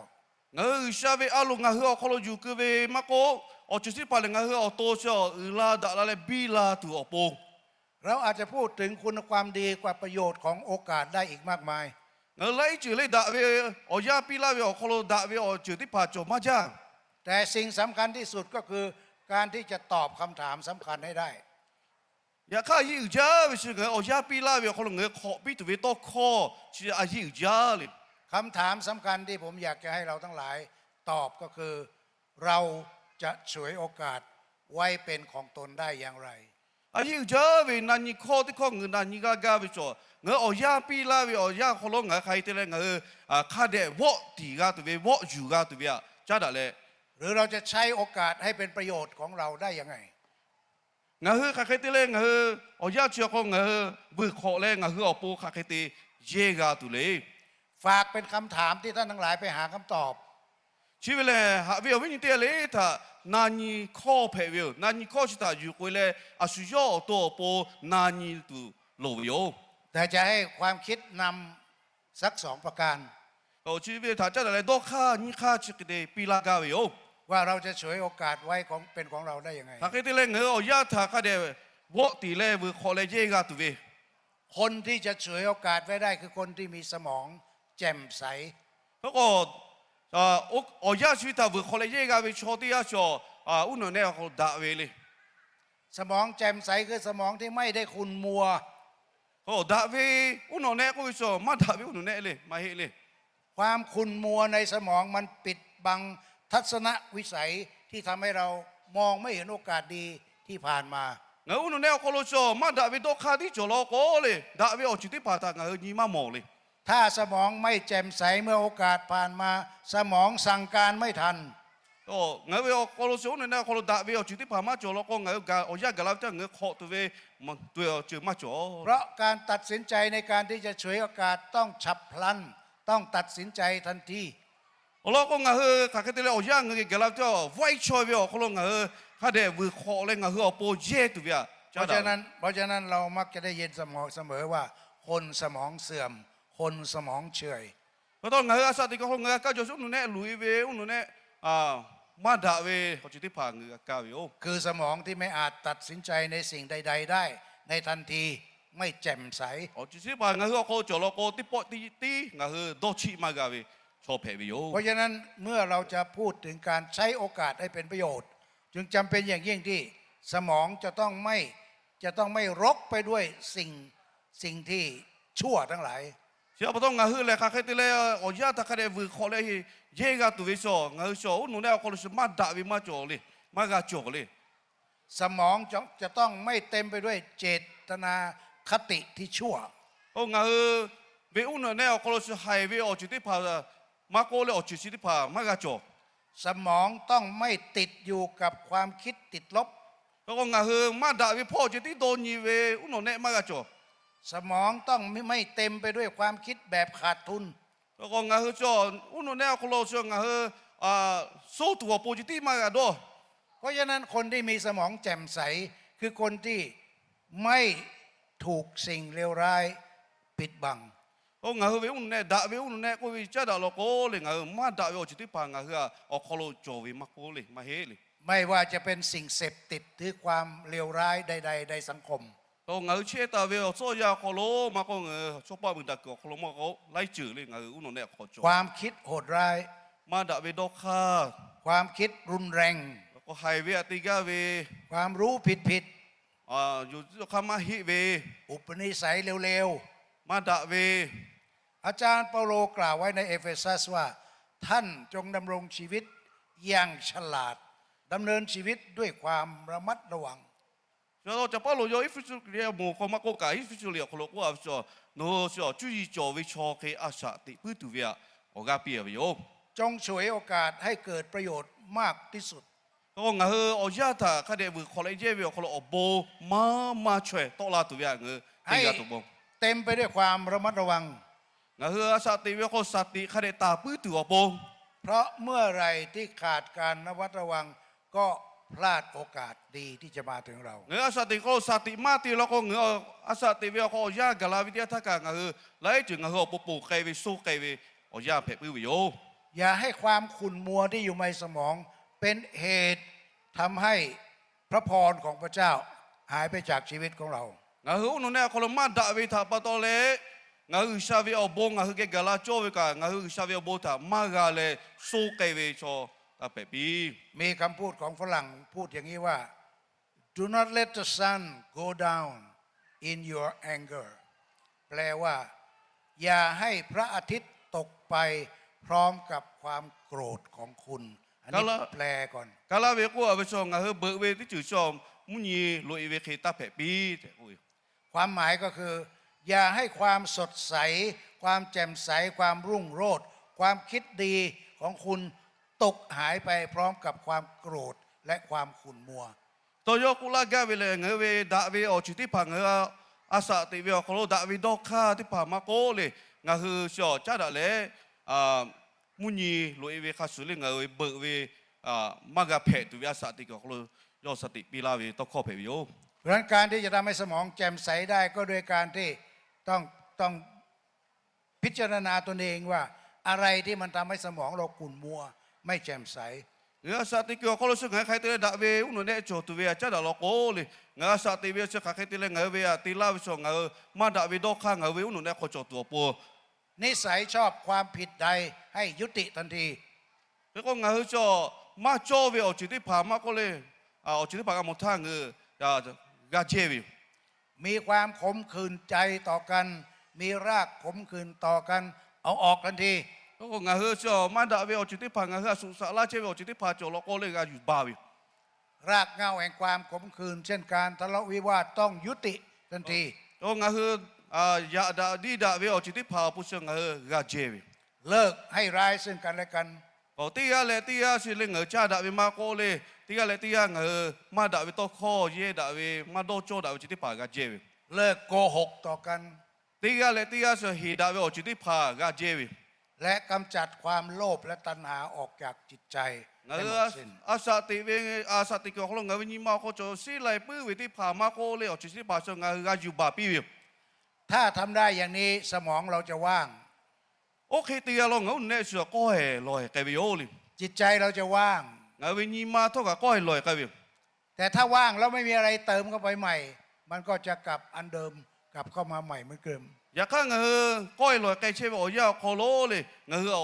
Ngaˬ hui G'uiˬsha ve a loˍ ngaˬ hui awˬ hk'aw lo yuˬ keu ve maˇ k'oˆ, awˬ ceuˬ teˇ hpaˍ lehˬ ngaˬ hui awˬ to chi uiˍ la daꞈ la leh biˇ la tuˬ awˬ pon เราอาจจะพูดถึงคุณความดีกว่าประโยชน์ของโอกาสได้อีกมากมาย Ngaˬ hui laiˉ ceuˬ le daꞈ ve awˬ yanˇ piˇ laˇ ve awˬ hk'aw lo daꞈ ve awˬ ceuˬ teˇ hpaˍ cawˬ maˇ jaˇ. แต่สิ่งสำคัญที่สุดก็คือการที่จะตอบคำถามสำคัญให้ได้ Yaꞈ hk'aˇ a yiˇ uiˍ jaˇ ve chi ngaˬ hui awˬ yanˇ piˇ laˇ ve awˬ hk'aw lo ngaˬ hui hk'awꞈ piˇ tuˬ ve tawˇ hkawˇ chi a yiˇ uiˍ jaˇ le. คำถามสำคัญที่ผมอยากจะให้เราทั้งหลายตอบก็คือ เราจะฉวยโอกาสไว้เป็นของตนได้อย่างไร A yiˇ uiˍ jaˇ ve na nyi hkawˇ teˇ hkawˇ ngaˬ hui na nyi g'aˇ gaˇ ve chaw, ngaˬ hui awˬ yanˇ piˇ laˇ ve awˬ yanˇ hk'aw lo ngaˬ hui hk'aˬ hk'e te leh ngaˬ hui hk'a dehꞈ vawˆ tiˍ g'a tuˬ ve, vawˆ yuˬ g'a tuˬ ve htaꞈ caˉ daꞈ leh, หรือเราจะใช้โอกาสให้เป็นประโยชน์ของเราได้ยังไง Ngaˬ hui hk'aˬ hk'e te leh ngaˬ hui awˬ yanˇ chi awˬ hk'aw ngaˬ hui vuiˬ hk'awꞈ leh ngaˬ hui awˬ pon hk'aˬ hk'e te yehˇ g'a tuˬ le. ฝากเป็นคำถามที่ท่านทั้งหลายไปหาคำตอบ Chi ve lehˬ, haꞈ ve awˬ viˉ nyi teˇ g'aˇ le htaꞈ na nyi hkawˇ hpehꞈ ve yoˬ. Na nyi hkawˇ chi htaꞈ yuˬ k'oꞈ e leh, a shu yawˇ awˬ to awˬ pon na nyi tuˬ loˍ ve yoˬ. แต่จะให้ความคิดนำสักสองประการ Chi ve htaꞈ caˉ daꞈ leh dawˇ hk'aˇ nyiˇ hk'aˇ chi hk'e te piˇ laˇ gaˇ ve yoˬ. ว่าเราจะฉวยโอกาสไว้ของเป็นของเราได้ยังไง Hk'aˬ hk'e te leh ngaˬ hui awˬ yanˇ htaꞈ hk'a dehꞈ vawˆ tiˍ leh vuiˬ hk'awꞈ leh yehˇ g'a tuˬ ve คนที่จะฉวยโอกาสไว้ได้คือคนที่มีสมองแจ่มใส K'o, awˬ yanˇ chi ve htaꞈ vuiˬ hk'awꞈ leh yehˇ g'a ve chaw teˇ g'aˇ chaw, uˉ nawꞈ nehˆ awˬ hk'aw lo daꞈ ve le. สมองแจ่มใสคือสมองที่ไม่ได้ขุ่นมัว K'o, daꞈ ve uˉ nawꞈ nehˆ k'oˆ ve chaw maˇ daꞈ ve uˉ nawꞈ nehˆ le, maˇ heˆ le. ความขุ่นมัวในสมองมันปิดบังทัศนวิสัยที่ทำให้เรามองไม่เห็นโอกาสดีที่ผ่านมา Ngaˬ hui uˉ nawꞈ nehˆ awˬ hk'aw lo chaw maˇ daꞈ ve dawˇ hk'aˇ tiˉ cawˬ law k'o le, daꞈ ve awˬ ceuˬ teˇ hpaˍ htaꞈ ngaˬ hui nyi maˇ mawˬ le. ถ้าสมองไม่แจ่มใสเมื่อโอกาสผ่านมา สมองสั่งการไม่ทัน Ngaˬ hui ve awˬ hk'aw lo chaw uˉ nawꞈ nehˆ awˬ hk'aw lo daꞈ ve awˬ ceuˬ teˇ hpaˍ maˇ cawˬ law k'o, ngaˬ hui awˬ yanˇ gaˬ la ve teˇ ngaˬ hui hk'awꞈ tuˬ ve, tuˬ ve awˬ ceuˬ maˇ cawˬ. เพราะการตัดสินใจในการที่จะฉวยโอกาสต้องฉับพลัน ต้องตัดสินใจทันที Awˬ lawn k'o, ngaˬ hui hk'aˬ hk'e te leh awˬ yanˇ ngaˬ hui gaˬ la ve teˇ vaiˇ chaweh ve awˬ hk'aw lo ngaˬ hui hk'a dehꞈ vuiˬ hk'awꞈ leh ngaˬ hui awˬ pon yehˇ tuˬ ve htaꞈ caˉ daꞈ ve. เพราะฉะนั้นเรามักจะได้ยินเสมอว่าคนสมองเสื่อม คนสมองเฉื่อย Pa taw ngaˬ hui a shaꞈ teꞈ kuiˬ awˬ hk'aw lo ngaˬ hui a kaˇ jaw chi uˉ nawꞈ nehˆ luˬ e ve, uˉ nawꞈ nehˆ maˇ daꞈ ve awˬ ceuˬ teˇ hpaˍ ngaˬ hui a kaˇ ve yoˬ. คือสมองที่ไม่อาจตัดสินใจในสิ่งใดๆได้ในทันที ไม่แจ่มใส Awˬ ceuˬ chi teˇ hpaˍ ngaˬ hui awˬ hk'aw lo cawˬ law k'o, teˇ pawˆ teˇ tiˉ ngaˬ hui dawˇ chiˆ maˇ g'a ve chaw hpehꞈ ve yoˬ. เพราะฉะนั้นเมื่อเราจะพูดถึงการใช้โอกาสให้เป็นประโยชน์ จึงจำเป็นอย่างยิ่งที่สมองจะต้องไม่จะต้องไม่รกไปด้วยสิ่งสิ่งที่ชั่วทั้งหลาย Chi pa taw ngaˬ hui lehˬ hk'aˬ hk'e te leh awˬ yanˇ htaꞈ hk'a dehꞈ vuiˬ hk'awꞈ leh yehˇ g'a tuˬ ve chaw, ngaˬ hui chaw uˉ nawꞈ nehˆ awˬ hk'aw lo chi maˇ daꞈ ve maˇ cawˬ le, maˇ g'a cawˬ le. สมองจะจะต้องไม่เต็มไปด้วยเจตนาคติที่ชั่ว Ngaˬ hui ve uˉ nawꞈ nehˆ awˬ hk'aw lo chi haiˬ ve awˬ ceuˬ teˇ hpaˍ maˇ k'oˆ leh awˬ ceuˬ chi teˇ hpaˍ maˇ g'a cawˬ. สมองต้องไม่ติดอยู่กับความคิดติดลบ Ngaˬ hui maˇ daꞈ ve hpawˇ awˬ ceuˬ tiˉ dawˇ nyi ve uˉ nawꞈ nehˆ maˇ g'a cawˬ. สมองต้องไม่เต็มไปด้วยความคิดแบบขาดทุน Ngaˬ hui chaw uˉ nawꞈ nehˆ awˬ hk'aw lo chi ngaˬ hui soˉ tuˬ awˬ pon ceuˬ tiˉ maˇ g'a dawˇ. เพราะฉะนั้นคนที่มีสมองแจ่มใสคือคนที่ไม่ถูกสิ่งเลวร้ายปิดบัง Ngaˬ hui ve uˉ nawꞈ nehˆ, daꞈ ve uˉ nawꞈ nehˆ k'oˆ ve caˉ daꞈ law k'o le, ngaˬ hui maˇ daꞈ ve awˬ ceuˬ teˇ hpaˍ ngaˬ hui awˬ hk'aw lo cawˬ ve maˇ k'oˆ le, maˇ heˆ le. ไม่ว่าจะเป็นสิ่งเสพติดหรือความเลวร้ายใดๆในสังคม Ngaˬ hui chehˇ taˍ ve awˬ tcuhˇ awˬ yanˇ awˬ hk'aw lo maˇ k'oˆ, ngaˬ hui chaw paˆ mui daꞈ kuiˬ awˬ hk'aw lo maˇ k'oˆ, laiˉ ceuˬ le ngaˬ hui uˉ nawꞈ nehˆ awˬ hk'aw cawˬ. ความคิดโหดร้าย Maˇ daꞈ ve dawˇ hk'aˇ, ความคิดรุนแรง k'o haiˬ ve htaꞈ te gaˇ ve, ความรู้ผิดๆ yonˍ tcuhˉ hk'aˇ maˇ heˆ ve, อุปนิสัยเลวๆ maˇ daꞈ ve. อาจารย์เปาโลกล่าวไว้ในเอเฟซัสว่า ท่านจงดำรงชีวิตอย่างฉลาด ดำเนินชีวิตด้วยความระมัดระวัง Chi pa taw, Paˇluꞈ yawˇ Eˇfeˇsuꞈ liꞈ moˍ hk'aw maˇ k'oˆ kaꞈ, Eˇfeˇsuꞈ liꞈ awˬ hk'aw lo k'oˆ a ve chaw, nawˬ hui chi awˬ cuˇ yiˍ cawˬ ve chaw hk'e a shaꞈ teꞈ puiˉ tuˬ ve htaꞈ awˬ g'aˇ piˇ a ve yoˬ. จงฉวยโอกาสให้เกิดประโยชน์มากที่สุด Hk'e k'o, ngaˬ hui awˬ yanˇ htaꞈ hk'a dehꞈ vuiˬ hk'awꞈ leh yehˇ ve awˬ hk'aw lo awˬ bon maˇ maˇ chaweh tawˆ la tuˬ ve htaꞈ ngaˬ hui ให้ te g'a tuˬ bon. เต็มไปด้วยความระมัดระวัง Ngaˬ hui a shaꞈ teꞈ ve awˬ hk'aw lo shaˍ tiꞈ hk'a dehꞈ taˍ puiˉ tuˬ awˬ pon. เพราะเมื่อไหร่ที่ขาดการระมัดระวัง ก็พลาดโอกาสดีที่จะมาถึงเรา Ngaˬ hui a shaꞈ teꞈ hk'aw lo shaˍ tiꞈ maˇ te law k'o, ngaˬ hui a shaꞈ teꞈ ve awˬ hk'aw awˬ yanˇ gaˬ la ve teˇ yanˇ htaˇ kaꞈ ngaˬ hui laiˉ ceuˬ ngaˬ hui awˬ pon ponˬ k'ai ve, soˇ k'ai ve awˬ yanˇ hpehꞈ puiˉ ve yoˬ. อย่าให้ความขุ่นมัวที่อยู่ในสมองเป็นเหตุทำให้พระพรของพระเจ้าหายไปจากชีวิตของเรา Ngaˬ hui uˉ nawˬ nehˆ awˬ hk'aw lo maˇ daꞈ ve htaꞈ pa taw leh, ngaˬ hui G'uiˬsha ve awˬ bon ngaˬ hui geh gaˬ la cawˇ ve kaꞈ, ngaˬ hui G'uiˬsha ve awˬ bon htaꞈ maˇ g'a leh soˇ k'ai ve chaw taˇ hpehꞈ piˇ. มีคำพูดของฝรั่งพูดอย่างนี้ว่า Do not let the sun go down in your anger แปลว่า อย่าให้พระอาทิตย์ตกไปพร้อมกับความโกรธของคุณ อันนี้ Kaˇ laˇ แปลก่อน Kaˇ laˇ ve k'oˆ a ve chaw, ngaˬ hui beuꞈ ve teˇ ceuˬ chaw mvuhˇ nyi loꞈ e ve hk'e taˇ hpehꞈ piˇ tehꞈ k'oˆ ve. ความหมายก็คือ อย่าให้ความสดใส ความแจ่มใส ความรุ่งโรจน์ ความคิดดีของคุณตกหายไปพร้อมกับความโกรธและความขุ่นมัว Taw yawˇ k'oˆ laˇ gaˇ ve lehˬ, ngaˬ hui ve daꞈ ve awˬ ceuˬ teˇ hpaˍ ngaˬ hui a shaꞈ teꞈ ve awˬ hk'aw lo daꞈ ve dawˇ hk'aˇ teˇ hpaˍ maˇ k'oˆ le, ngaˬ hui chi awˬ caˉ daꞈ leh mvuhˇ nyi loꞈ e ve hk'a shuˍ le ngaˬ hui beuꞈ ve maˇ g'a hpehꞈ tuˬ ve a shaꞈ teꞈ kuiˬ awˬ hk'aw lo yawˇ shaꞈ teꞈ piˇ laˇ ve tawˇ hkawˇ hpehꞈ ve yoˬ. เพราะฉะนั้นการที่จะทำให้สมองแจ่มใสได้ก็ด้วยการที่ ต้องต้องพิจารณาตนเองว่าอะไรที่มันทำให้สมองเราขุ่นมัวไม่แจ่มใส Ngaˬ hui a shaꞈ teꞈ kuiˬ awˬ hk'aw lo shu ngaˬ hui hk'aˬ hk'e te leh daꞈ ve uˉ nawˬ nehˆ cawˬ tuˬ ve htaꞈ caˉ daꞈ law k'o le, ngaˬ hui a shaꞈ teꞈ ve chi hk'aˬ hk'e te leh ngaˬ hui ve htaꞈ te laˇ ve chaw ngaˬ hui maˇ daꞈ ve dawˇ hk'aˇ ngaˬ hui ve uˉ nawˬ nehˆ hk'aw cawˬ tuˬ awˬ pon นิสัยชอบความผิดใด ให้ยุติทันที Hk'e k'o, ngaˬ hui chaw maˇ cawˇ ve awˬ ceuˬ teˇ hpaˍ maˇ k'oˆ le, awˬ ceuˬ teˇ hpaˍ g'a mawˬ htaˇ ngaˬ hui g'a jehˇ ve yoˬ. มีความขมขื่นใจต่อกัน มีรากขมขื่นต่อกัน เอาออกทันที Hk'e k'o, ngaˬ hui chaw maˇ daꞈ ve awˬ ceuˬ teˇ hpaˍ, ngaˬ hui a shuˍ shaꞈ laˇ chehˇ ve awˬ ceuˬ teˇ hpaˍ cawˬ law k'o le g'a yuˬ baˬ ve yoˬ. รากเหง้าแห่งความขมขื่น เช่นการทะเลาะวิวาท ต้องยุติทันที Ngaˬ hui yaꞈ daꞈ diˇ daꞈ ve awˬ ceuˬ teˇ hpaˍ awˬ pon chi ngaˬ hui g'a jehˇ ve yoˬ. เลิกให้ร้ายซึ่งกันและกัน K'o, teˇ g'aˇ leh teˇ g'aˇ chi le ngaˬ hui caˇ daꞈ ve maˇ k'oˆ le, teˇ g'aˇ leh teˇ g'aˇ ngaˬ hui maˇ daꞈ ve tawˇ hkawˇ yehˇ daꞈ ve, maˇ dawˇ cawˇ daꞈ ve chi teˇ hpaˍ g'a jehˇ ve yoˬ. เลิกโกหกต่อกัน Teˇ g'aˇ leh teˇ g'aˇ chi heˍ daꞈ ve awˬ ceuˬ teˇ hpaˍ g'a jehˇ ve yoˬ. และกำจัดความโลภและตัณหาออกจากจิตใจ Ngaˬ hui a shaꞈ teꞈ ve, a shaꞈ teꞈ kuiˬ awˬ hk'aw lo ngaˬ hui ve nyi ma awˬ hk'aw cawˬ sheˉ lai puiˉ ve teˇ hpaˍ maˇ k'oˆ le, awˬ ceuˬ chi teˇ hpaˍ chi ngaˬ hui g'a yuˬ baˬ piˇ ve yoˬ. ถ้าทำได้อย่างนี้ สมองเราจะว่าง Oˇ hk'e te g'a law ngaˬ hui uˉ nawˬ nehˆ chi k'awˇ hehˍ lawˬ hehˍ k'ai ve yoˬ le. จิตใจเราจะว่าง Ngaˬ hui ve nyi ma htawˇ kaꞈ k'awˇ hehˍ lawˬ hehˍ k'ai ve yoˬ. แต่ถ้าว่างแล้วไม่มีอะไรเติมเข้าไปใหม่ มันก็จะกลับอันเดิม กลับเข้ามาใหม่เหมือนเดิม Yaꞈ hk'aˇ ngaˬ hui k'awˇ hehˍ lawˬ hehˍ k'ai chehˇ ve awˬ yanˇ awˬ hk'aw lo le ngaˬ hui a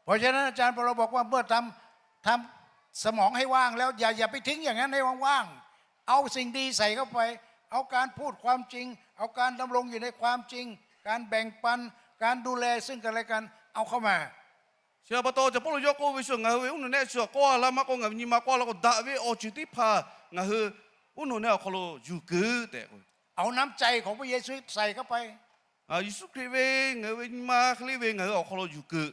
เพราะฉะนั้นอาจารย์เปาโลบอกว่าเมื่อทำทำสมองให้ว่างแล้ว อย่าอย่าไปทิ้งอย่างนั้นให้ว่างๆ เอาสิ่งดีใส่เข้าไป เอาการพูดความจริง เอาการดำรงอยู่ในความจริง การแบ่งปัน การดูแลซึ่งกันและกัน เอาเข้ามา Chi pa taw, Caˬ Pawˇluꞈ yawˇ k'oˆ ve chi ngaˬ hui ve uˉ nawˬ nehˆ chi k'awˇ laˇ maˇ k'oˆ, ngaˬ hui nyi ma k'awˇ laˇ k'o, daꞈ ve awˬ ceuˬ teˇ hpaˍ ngaˬ hui uˉ nawˬ nehˆ awˬ hk'aw lo yuˬ keu tehꞈ k'o, เอาน้ำใจของพระเยซูใส่เข้าไป Yeˍsuˆ Hkriꞈ ve ngaˬ hui ve nyi ma hk'e le ve ngaˬ hui awˬ hk'aw lo yuˬ keu.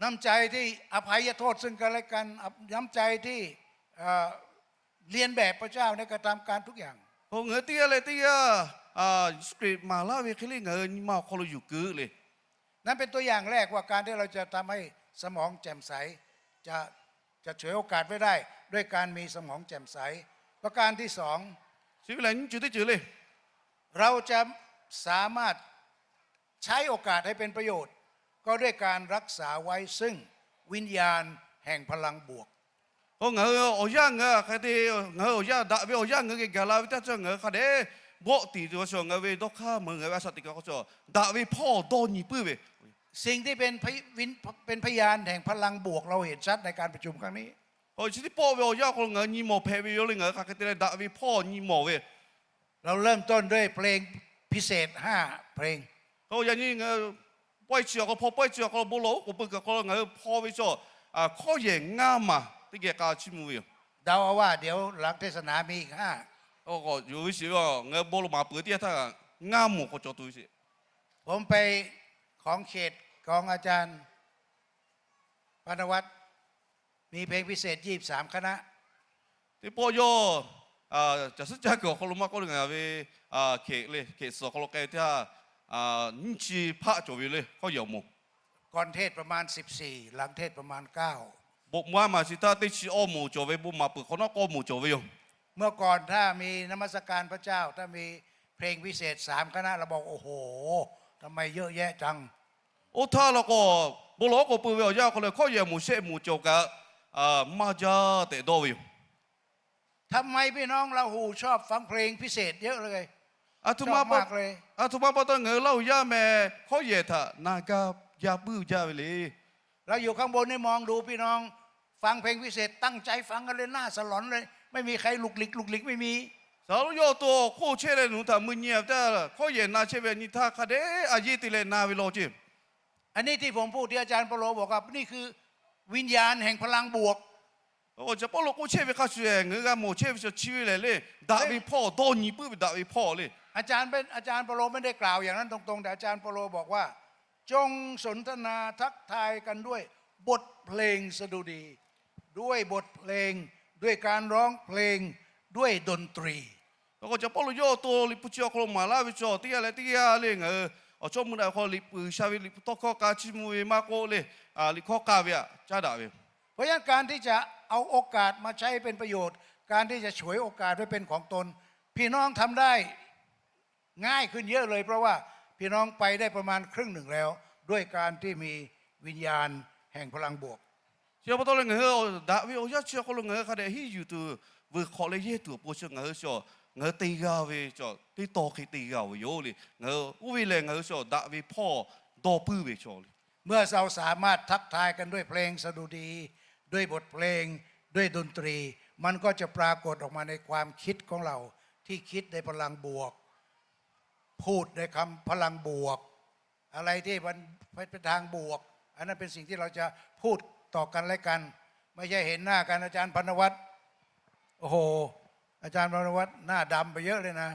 น้ำใจที่อภัยโทษซึ่งกันและกัน น้ำใจที่เอ่อเลียนแบบพระเจ้าในการทำการทุกอย่าง K'o, ngaˬ hui teˇ g'aˇ leh teˇ g'aˇ Yeˍsuˆ Hkriꞈ maˍ laˇ ve hk'e le ngaˬ hui nyi ma awˬ hk'aw lo yuˬ keu le. นั่นเป็นตัวอย่างแรกว่าการที่เราจะทำให้สมองแจ่มใส จะจะฉวยโอกาสไว้ได้ด้วยการมีสมองแจ่มใส ประการที่สอง Chi ve lehˬ nyiˇ ceuˬ teˇ ceuˬ le. เราจะสามารถ ใช้โอกาสให้เป็นประโยชน์ ก็ด้วยการรักษาไว้ซึ่งวิญญาณแห่งพลังบวก K'o, ngaˬ hui awˬ yanˇ ngaˬ hui hk'aˬ hk'e te, ngaˬ hui awˬ yanˇ daꞈ ve awˬ yanˇ ngaˬ hui geh gaˬ la ve teˇ yanˇ chi ngaˬ hui hk'a dehꞈ bawˆ tiˍ tuˬ ve chaw ngaˬ hui ve dawˇ hk'aˇ meuˬ ngaˬ hui a shaꞈ teꞈ kuiˬ awˬ hk'aw cawˬ daꞈ ve hpawˇ dawˇ nyi puiˉ ve. สิ่งที่เป็นพย- เป็นพยานแห่งพลังบวก เราเห็นชัดในการประชุมครั้งนี้ K'o, chi teˇ pawˆ ve awˬ yanˇ awˬ hk'aw lo ngaˬ hui nyi mawˬ hpehꞈ ve yoˬ le, ngaˬ hui hk'aˬ hk'e te leh daꞈ ve hpawˇ nyi mawˬ ve. เราเริ่มต้นด้วยเพลงพิเศษห้าเพลง Hk'e yaꞈ nyi ngaˬ hui pawehˇ chi awˬ hk'aw lo hpaw, pawehˇ chi awˬ hk'aw lo bon lawˬ oˉ k'oˍ pui kuiˬ awˬ hk'aw lo ngaˬ hui hpaw ve chaw, hkawˇ yehˬ ngaˇ maˬ teˇ geh k'a chiˇ mvuh ve yoˬ. เดาเอาว่าเดี๋ยวหลังเทศนามีอีก Yonˍ ve shiˍ ve ngaˬ hui bon lawˬ maˍ peuˬ teˇ yanˇ htaˇ ngaˇ moˍ k'awꞈ cawˬ tuˬ ve shiˍ. ผมไปของเขตของอาจารย์ พานวัฒน์ มีเพลงพิเศษ ยี่สิบสามคณะ Teˇ pawˆ yawˇ caˬ suhˉ caˇ kuiˬ awˬ hk'aw lo maˇ k'oˆ le, ngaˬ ve hk'e le hk'e suhˍ awˬ hk'aw lo k'ai ve teˇ yanˇ, nyiˇ chi hpaˆ cawˬ ve yoˬ le hkawˇ yehˬ awˬ moˍ. ก่อนเทศน์ประมาณสิบสี่ หลังเทศน์ประมาณเก้า Bon maˍ maˍ chi htaˇ teˇ chi awˇ moˍ cawˬ ve, bon maˍ peuˬ hk'awꞈ nawˉ k'awˇ moˍ cawˬ ve yoˬ. เมื่อก่อนถ้ามีนมัสการพระเจ้า ถ้ามีเพลงพิเศษสามคณะ เราบอก โอ้โห ทำไมเยอะแยะจัง Oˇ htaˇ la k'o, bon lawˬ oˉ k'oˍ pui ve awˬ yanˇ awˬ hk'aw lo hkawˇ yehˬ moˍ shehˆ moˍ cawˬ kaꞈ, maˇ jaˇ tehꞈ dawˇ ve yoˬ. ทำไมพี่น้องลาหูชอบฟังเพลงพิเศษเยอะเลย ชอบมากเลย Aˬ htoꞈ ma pa taw ngaˬ hui Laˇ huˍ yaˇ meh hkawˇ yehˬ htaꞈ na gaˇ jaˇ puiˉ jaˇ ve le. เราอยู่ข้างบนนี่มองดูพี่น้องฟังเพลงพิเศษ ตั้งใจฟังกันเลย หน้าสลอนเลย ไม่มีใครหลุกหลิกหลุกหลิก ไม่มี Saˍ laꞈ lonˉ yawˇ awˬ to awˬ hk'oˆ chehˇ leh nawˬ hui htaꞈ mui nyi-a ve teˇ hkawˇ yehˬ na chehˇ ve nyi htaˇ hk'a dehꞈ a yeˇ te leh na ve law ceˇ. อันนี้ที่ผมพูดที่อาจารย์เปาโลบอกว่า นี่คือวิญญาณแห่งพลังบวก Caˬ Pawˇluꞈ k'oˆ chehˇ ve hk'a shuˍ, ngaˬ hui g'a mawˬ chehˇ ve chaw chi ve lehˬ le, daꞈ ve hpawˇ, dawˇ nyi puiˉ ve daꞈ ve hpawˇ le. อาจารย์เปาโลไม่ได้กล่าวอย่างนั้นตรงๆ แต่อาจารย์เปาโลบอกว่า จงสนทนาทักทายกันด้วยบทเพลงสดุดี ด้วยบทเพลง ด้วยการร้องเพลง ด้วยดนตรี K'o, Caˬ Pawˇluꞈ yawˇ awˬ to liꞈ hpu chi awˬ hk'aw lo maˍ laˇ ve chaw teˇ g'aˇ leh teˇ g'aˇ le, ngaˬ hui awˬ chawˇ mui daꞈ hk'aw liꞈ pui sha ve, liꞈ hpu tawˇ hkawˇ k'a chiˇ mvuh ve maˇ k'oˆ le, liꞈ hkawˇ k'a ve htaꞈ caˉ daꞈ ve. เพราะฉะนั้นการที่จะเอาโอกาสมาใช้เป็นประโยชน์ การที่จะฉวยโอกาสไว้เป็นของตน พี่น้องทำได้ง่ายขึ้นเยอะเลย เพราะว่าพี่น้องไปได้ประมาณครึ่งหนึ่งแล้ว ด้วยการที่มีวิญญาณแห่งพลังบวก Chi pa taw leh ngaˬ hui daꞈ ve awˬ yanˇ chi awˬ hk'aw lo ngaˬ hui hk'a dehꞈ hiˉ yuˬ tuˬ, vuiˬ hk'awꞈ leh yehˇ tuˬ awˬ pon chi ngaˬ hui chi, ngaˬ hui te g'a ve chaw teˇ taw hk'e te g'a-oˬ ve yoˬ le. Ngaˬ hui oˇ ve lehˬ ngaˬ hui chi daꞈ ve hpawˇ dawˇ puiˉ ve chaw le. เมื่อเราสามารถทักทายกันด้วยเพลงสดุดี ด้วยบทเพลง ด้วยดนตรี มันก็จะปรากฏออกมาในความคิดของเรา ที่คิดในพลังบวก พูดในคำพลังบวก อะไรที่มันเป็นทางบวก อันนั้นเป็นสิ่งที่เราจะพูดต่อกันและกัน ไม่ใช่เห็นหน้ากัน อาจารย์พันวัฒน์ โอ้โห อาจารย์พันวัฒน์ หน้าดำไปเยอะเลยนะ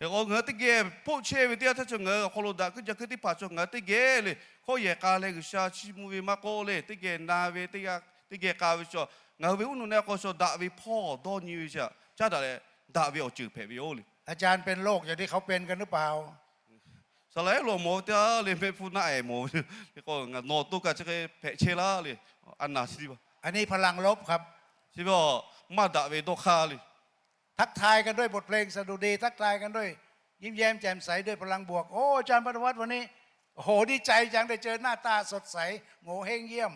Hk'e k'o, ngaˬ hui teˇ geh hpoˆ chehˇ ve teˇ yanˇ htaˇ chaw ngaˬ hui awˬ hk'aw lo daꞈ kuiˬ jaˇ kuiˬ teˇ hpaˍ chaw ngaˬ hui teˇ geh le, hkawˇ yehˬ k'a leh G'uiˬsha chiˇ mvuh ve maˇ k'oˆ le, teˇ geh na ve teˇ geh k'a ve chaw, ngaˬ hui ve uˉ nuꞈ na k'o chaw daꞈ ve hpawˇ dawˇ nyi ve chi htaꞈ caˉ daꞈ leh, daꞈ ve awˬ ceuˬ hpehꞈ ve yoˬ le. อาจารย์เป็นโรคอย่างที่เขาเป็นกันหรือเปล่า Saˍ laꞈ ehˉ lo mawˬ ve teˇ g'aˇ le, mehˆ hpfuhˇ naˆ-ehˍ mawˬ ve, k'o ngaˬ nawˬ to kaꞈ chi hk'e hpehꞈ chehˇ laˇ le, a naˍ chi ti ba. อันนี้พลังลบครับ Chi ve awˬ maˇ daꞈ ve dawˇ hk'aˇ le. ทักทายกันด้วยบทเพลงสดุดี ทักทายกันด้วยยิ้มแย้มแจ่มใส ด้วยพลังบวก โอ้ อาจารย์พันวัฒน์ วันนี้ โอ้โห ดีใจจัง ได้เจอหน้าตาสดใส โงเห้งเยี่ยม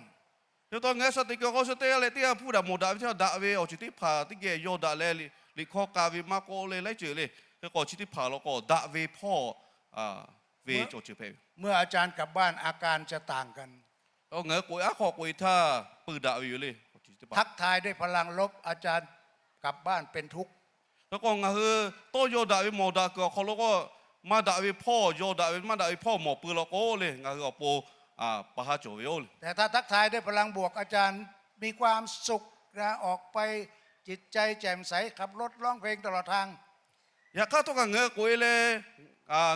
Chi pa taw ngaˬ hui sha teꞈ kuiˬ k'aw sha teˇ g'aˇ leh teˇ g'aˇ hpuˇ daꞈ mawˬ daꞈ ve teˇ g'aˇ daꞈ ve awˬ ceuˬ teˇ hpaˍ teˇ geh yaw daꞈ leh, liꞈ hkawˇ k'a ve maˇ k'oˆ le laiˉ ceuˬ le, hk'e k'o chi teˇ hpaˍ law k'o daꞈ ve hpawˇ ve awˬ ceuˬ hpehꞈ ve. เมื่ออาจารย์กลับบ้าน อาการจะต่างกัน Ngaˬ hui k'oꞈ-e aˉ hk'aw k'oꞈ-e htaˇ peu daꞈ ve yoˬ le. ทักทายด้วยพลังลบ อาจารย์กลับบ้านเป็นทุกข์ Hk'e k'o ngaˬ hui tawˇ yaw daꞈ ve mawˬ daꞈ kuiˬ awˬ hk'aw lo k'o, maˇ daꞈ ve hpawˇ yaw daꞈ ve, maˇ daꞈ ve hpawˇ mawˬ pui law k'o le, ngaˬ hui awˬ pon pa haˉ cawˬ ve yoˬ le. แต่ถ้าทักทายด้วยพลังบวก อาจารย์มีความสุขนะ ออกไปจิตใจแจ่มใส ขับรถร้องเพลงตลอดทาง Yaꞈ hk'aˇ htawˇ kaꞈ ngaˬ hui k'oꞈ-e leh,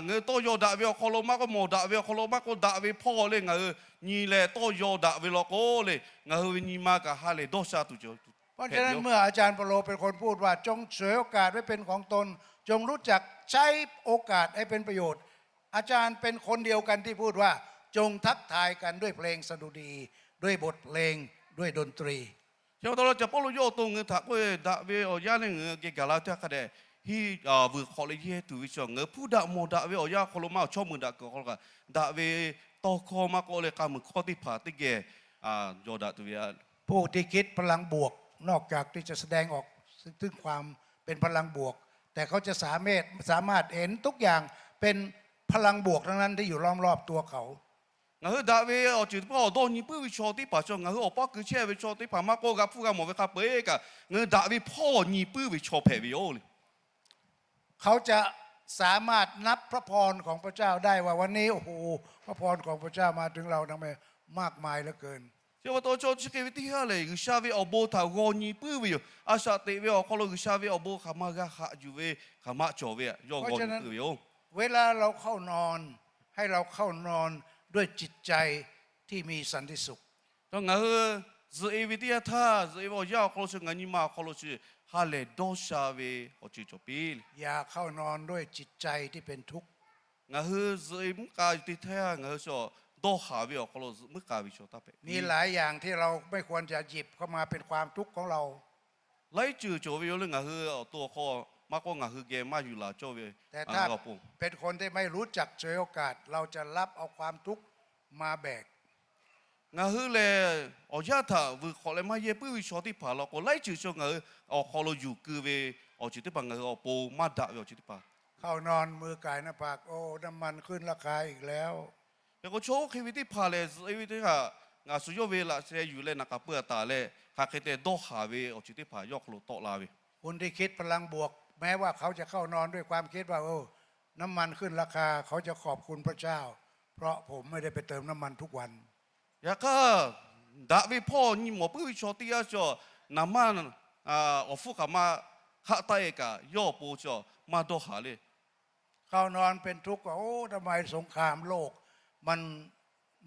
ngaˬ hui tawˇ yaw daꞈ ve awˬ hk'aw lo maˇ k'oˆ, mawˬ daꞈ ve awˬ hk'aw lo maˇ k'oˆ, daꞈ ve hpawˇ le ngaˬ hui nyi leh tawˇ yaw daꞈ ve law k'o le, ngaˬ hui ve nyi ma kaꞈ ha lehˬ dawˇ sha tuˬ cawˬ. เพราะฉะนั้น เมื่ออาจารย์เปาโลเป็นคนพูดว่า จงฉวยโอกาสไว้เป็นของตน จงรู้จักใช้โอกาสให้เป็นประโยชน์ อาจารย์เป็นคนเดียวกันที่พูดว่า จงทักทายกันด้วยเพลงสดุดี ด้วยบทเพลง ด้วยดนตรี Chi pa taw lo Caˬ Pawˇluꞈ yawˇ awˬ to ngaˬ hui htaꞈ k'oˆ ve, daꞈ ve awˬ yanˇ leh ngaˬ hui geh gaˬ la ve teˇ hk'a dehꞈ, hiˉ vuiˬ hk'awꞈ leh yehˇ tuˬ ve chaw, ngaˬ hui hpuˇ daꞈ mawˬ daꞈ ve awˬ yanˇ awˬ hk'aw lo maˇ, awˬ chawˇ mui daꞈ kuiˬ awˬ hk'aw lo kaꞈ daꞈ ve tawˇ hkawˇ maˇ k'oˆ leh k'a muiˬ hkawˇ teˇ hpaˍ teˇ geh yaw daꞈ tuˬ ve ผู้ที่คิดพลังบวก นอกจากที่จะแสดงออก ซึ่งความเป็นพลังบวก แต่เขาจะสามารถ สามารถเห็นทุกอย่างเป็นพลังบวกทั้งนั้นที่อยู่ล้อมรอบตัวเขา Ngaˬ hui daꞈ ve awˬ ceuˬ teˇ hpaˍ awˬ dawˇ nyi puiˉ ve chaw teˇ hpaˍ chaw, ngaˬ hui awˬ paˇ keu chehˇ ve chaw teˇ hpaˍ maˇ k'oˆ, g'a hpuˇ g'a mawˬ ve hk'a peu-eˬ kaꞈ, ngaˬ hui daꞈ ve hpawˇ nyi puiˉ ve chaw hpehꞈ ve yoˬ le. เขาจะ สามารถนับพระพรของพระเจ้าได้ว่าวันนี้ โอ้โห พระพรของพระเจ้ามาถึงเราทำไมมากมายเหลือเกิน Chi pa taw chaw chi hk'e ve teˇ g'aˇ lehˬ, G'uiˬsha ve awˬ bon htaꞈ g'aw nyi puiˉ ve yoˬ. A shaꞈ teꞈ ve awˬ hk'aw lo G'uiˬsha ve awˬ bon hk'aˬ ma g'a haꞈ yuˬ ve hk'aˬ ma cawˬ ve yoˬ, g'aw nyi puiˉ ve yoˬ. เวลาเราเข้านอน ให้เราเข้านอนด้วยจิตใจ ที่มีสันติสุข Chaw ngaˬ hui zuhꞈ e ve teˇ yanˇ htaˇ, zuhꞈ e ve awˬ yanˇ awˬ hk'aw lo chi ngaˬ nyi ma awˬ hk'aw lo chi ha lehˬ dawˇ sha ve awˬ ceuˬ cawˬ piˇ le. อย่าเข้านอนด้วยจิตใจที่เป็นทุกข์ Ngaˬ hui zuhꞈ e mvuhˇ k'a te htaˇ, ngaˬ hui chaw dawˇ haˍ ve awˬ hk'aw lo zuhꞈ mvuhˇ k'a ve chaw taˇ hpehꞈ. มีหลายอย่างที่เราไม่ควรจะหยิบเข้ามาเป็นความทุกข์ของเรา Laiˉ ceuˬ cawˬ ve yoˬ le, ngaˬ hui awˬ to awˬ hk'aw maˇ k'oˆ, ngaˬ hui geh maˇ yuˬ laˬ cawˇ ve. แต่ถ้าเป็นคนที่ไม่รู้จักฉวยโอกาส เราจะรับเอาความทุกข์มาแบก Ngaˬ hui lehˬ, awˬ yanˇ htaꞈ vuiˬ hk'awꞈ leh maˇ yehˇ puiˉ ve chaw teˇ hpaˍ law k'o, laiˉ ceuˬ chaw ngaˬ hui awˬ hk'aw lo yuˬ keu ve awˬ ceuˬ teˇ hpaˍ, ngaˬ hui awˬ pon maˇ daꞈ ve awˬ ceuˬ teˇ hpaˍ เข้านอน มือกายหน้าผาก โอ้ น้ำมันขึ้นราคาอีกแล้ว Hk'e k'o, chaw oˇ hk'e ve teˇ hpaˍ lehˬ, zuhꞈ e ve teˇ hpaˍ, ngaˬ shu yawˇ ve laꞈ sheh yuˬ leh naˍ k'aˍ pui a taˍ leh, hk'aˬ hk'e te dawˇ haˍ ve awˬ ceuˬ teˇ hpaˍ yawˇ hk'aw lo tawˆ la ve. คนที่คิดพลังบวก แม้ว่าเขาจะเข้านอนด้วยความคิดว่า โอ้ น้ำมันขึ้นราคา เขาจะขอบคุณพระเจ้า เพราะผมไม่ได้ไปเติมน้ำมันทุกวัน Yaꞈ hk'aˇ, daꞈ ve hpawˇ nyi mawˬ puiˉ ve chaw teˇ g'aˇ chaw, naˍ manˇ awˬ hpfuhˇ hk'aˬ ma hk'aˆ taˆ e kaꞈ, yawˇ awˬ pon chaw maˇ dawˇ haˍ le. เข้านอนเป็นทุกข์ว่า โอ้ ทำไมสงครามโลก มัน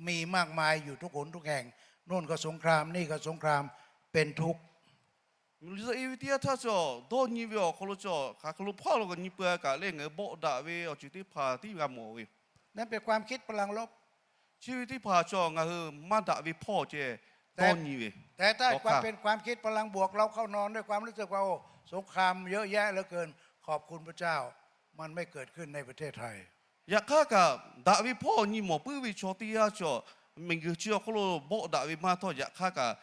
มีมากมายอยู่ทุกหนทุกแห่ง โน่นก็สงคราม นี่ก็สงคราม เป็นทุกข์ Zuhꞈ e ve teˇ yanˇ htaˇ chaw, dawˇ nyi ve awˬ hk'aw lo chaw, hk'aˬ hk'e lo hpawˇ lo kaꞈ nyi peuˬ kaꞈ leh, ngaˬ hui bawˆ daꞈ ve awˬ ceuˬ teˇ hpaˍ tiˉ g'a mawˬ ve yoˬ. นั่นเป็นความคิดพลังลบ Chi ve teˇ hpaˍ chaw ngaˬ hui maˇ daꞈ ve hpawˇ ceh dawˇ nyi ve. แต่ถ้าเป็นความคิดพลังบวก เราเข้านอนด้วยความรู้สึกว่า โอ้ สงครามเยอะแยะเหลือเกิน ขอบคุณพระเจ้า มันไม่เกิดขึ้นในประเทศไทย Yaꞈ hk'aˇ kaꞈ, daꞈ ve hpawˇ nyi mawˬ puiˉ ve chaw teˇ g'aˇ chaw, miˬguiˬ chi awˬ hk'aw lo bawˆ daꞈ ve maˇ htawˇ, yaꞈ hk'aˇ kaꞈ,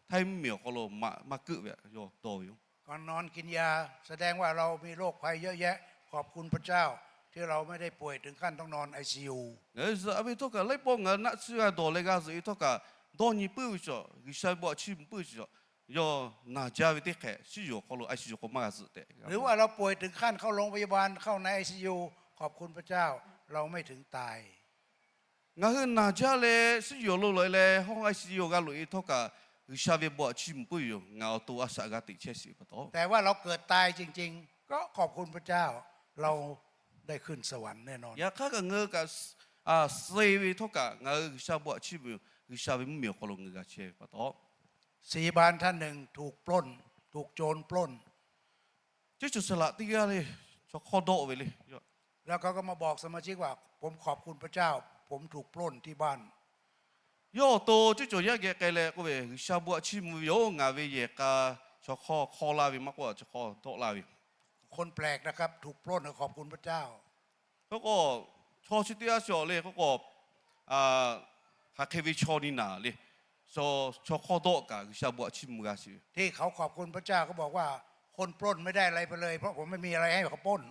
htaiˇ mvuhˇmiˬ awˬ hk'aw lo maˇ keuˆ ve yoˬ, dawˇ ve yoˬ. ก่อนนอนกินยา แสดงว่าเรามีโรคภัยเยอะแยะ ขอบคุณพระเจ้า ที่เราไม่ได้ป่วยถึงขั้นต้องนอน ไอซียู Ngaˬ hui zuhꞈ ve htawˇ kaꞈ, laiˉ pawˆ ngaˬ hui naˆ tsuhˇ g'a dawˬ leh g'a zuhꞈ ve htawˇ kaꞈ, dawˇ nyi puiˉ ve chaw, G'uiˬsha bon htaꞈ chiˇ mvuh puiˉ ve chaw, yawˇ naˬ jaˇ ve teˇ hk'ehꞈ, shiˉ yuˬ awˬ hk'aw lo, iˉ shiˍ yuˬ k'o maˇ g'a zuhꞈ tehꞈ. หรือว่าเราป่วยถึงขั้นเข้าโรงพยาบาล เข้าในไอซียู ขอบคุณพระเจ้า เราไม่ถึงตาย Ngaˬ hui naˬ jaˇ leh, shiˉ yuˬ awˬ lo loꞈ e leh, hawˇ iˉ shiˍ yuˬ g'a loꞈ e htawˇ kaꞈ, G'uiˬsha ve bon htaꞈ chiˇ mvuh puiˉ ve yoˬ. Ngaˬ awˬ to a shaꞈ g'a teꞈ chehˇ sheˍ pa taw. แต่ว่าเราเกิดตายจริงๆ ก็ขอบคุณพระเจ้า เราได้ขึ้นสวรรค์แน่นอน Yaꞈ hk'aˇ kaꞈ, ngaˬ hui kaꞈ suh e ve htawˇ kaꞈ, ngaˬ hui G'uiˬsha bon htaꞈ chiˇ mvuh ve yoˬ. G'uiˬsha ve mvuhˇmiˬ awˬ hk'aw lo ngaˬ hui g'a chehˇ ve pa taw. ศรีบานท่านหนึ่งถูกปล้น ถูกโจรปล้น Teˇ ceuˬ chi laꞈ teˇ g'aˇ le, chaw hk'awˇ dawˆ ve le. แล้วเขาก็มาบอกสมาชิกว่า ผมขอบคุณพระเจ้า ผมถูกปล้นที่บ้าน Yawˇ awˬ to teˇ cawˬ yaˇ geh k'ai leh k'oˆ ve, G'uiˬsha bon htaꞈ chiˇ mvuh ve yoˬ. Ngaˬ ve yehˬ k'a chaw hk'awˇ hk'awˇ laˇ ve maˇ k'oˆ, chaw hk'awˇ dawˆ laˇ ve yoˬ. คนแปลกนะครับ ถูกปล้น ขอบคุณพระเจ้า K'o k'o, chaw chi teˇ g'aˇ chi awˬ le k'o k'o, hk'aˬ hk'e ve chaw nyi naˍ le, chaw hk'awˇ dawˆ kaꞈ G'uiˬsha bon htaꞈ chiˇ mvuh g'a sheˍ ve. ที่เขาขอบคุณพระเจ้า เขาบอกว่า คนปล้นไม่ได้อะไรไปเลย เพราะผมไม่มีอะไรให้เขาปล้น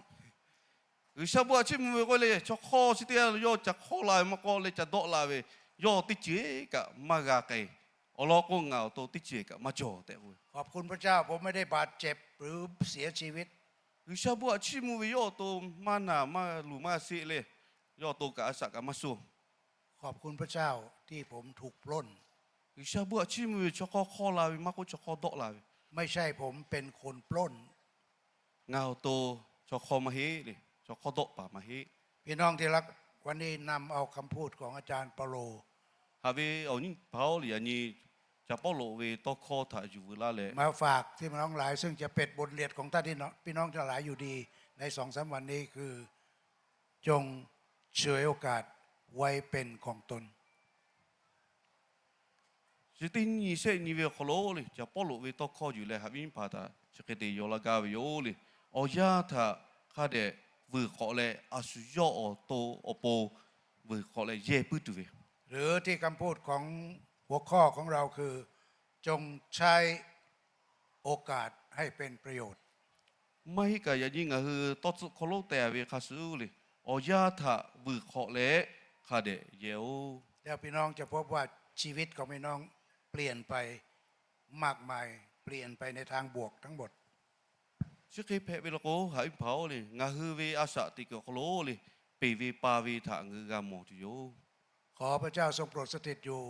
G'uiˬsha bon htaꞈ chiˇ mvuh ve k'oˆ le, chaw hk'awˇ chi teˇ g'aˇ yawˇ ca hk'awˇ la ve maˇ k'oˆ leh ca dawˆ la ve, yawˇ teˇ ceuˬ kaꞈ maˇ g'a k'ai. Awˬ lawn k'o, ngaˬ awˬ to teˇ ceuˬ kaꞈ maˇ cawˬ tehꞈ k'oˆ ve. ขอบคุณพระเจ้า ผมไม่ได้บาดเจ็บหรือเสียชีวิต G'uiˬsha bon htaꞈ chiˇ mvuh ve yawˇ awˬ to maˇ naˬ maˇ luˬ maˇ sheˆ le, yawˇ awˬ to kaꞈ a shaꞈ kaꞈ maˇ shoˇ. ขอบคุณพระเจ้าที่ผมถูกปล้น G'uiˬsha bon htaꞈ chiˇ mvuh ve chaw hk'awˇ hk'awˇ la ve maˇ k'oˆ, chaw hk'awˇ dawˆ la ve. ไม่ใช่ผมเป็นคนปล้น Ngaˬ awˬ to chaw hk'awˇ maˇ heˆ le, chaw hk'awˇ dawˆ paˍ maˇ heˆ. พี่น้องที่รัก วันนี้นำเอาคำพูดของอาจารย์เปาโล Haꞈ ve awˬ nyi paˍ-oˬ, yaꞈ nyi Caˍ Pawˇluꞈ ve tawˇ hkawˇ htaꞈ yuˬ veu laˇ leh, มาฝากพี่น้องหลาย ซึ่งจะเป็นบทเรียนของท่านที่น้อง พี่น้องทั้งหลายอยู่ดี ในสองสามวันนี้คือ จงฉวยโอกาสไว้เป็นของตน Chi teˇ nyi shehˆ nyi ve awˬ hk'aw lo le, Caˍ Pawˇluꞈ ve tawˇ hkawˇ yuˬ leh haꞈ ve nyiˇ hpaˍ htaꞈ chi hk'e te yaw laˇ gaˇ ve yoˬ le. Awˬ yanˇ htaꞈ hk'a dehꞈ vuiˬ hk'awꞈ leh, a shu yawˇ awˬ to awˬ pon vuiˬ hk'awꞈ leh yehˇ puiˉ tuˬ ve. หรือที่คำพูดของหัวข้อของเราคือ จงใช้โอกาสให้เป็นประโยชน์ Maˇ heˆ kaꞈ, yaꞈ nyi ngaˬ hui tawˇ tcuhˆ hkawˇ lonˉ teh ve hk'a shuˍ le, awˬ yanˇ htaꞈ vuiˬ hk'awꞈ leh hk'a dehꞈ yehˇ-oˆ. แล้วพี่น้องจะพบว่าชีวิตของพี่น้องเปลี่ยนไปมากมาย เปลี่ยนไปในทางบวกทั้งหมด Chi hk'e hpehꞈ ve law k'o, haꞈ viˉ hpaˍ-oˬ le, ngaˬ hui ve a shaꞈ teꞈ kuiˬ awˬ hk'aw lo le, peˬ ve pa ve htaꞈ ngaˬ hui g'a mawˬ tuˬ yoˬ. ขอพระเจ้าทรงโปรดสถิตอยู่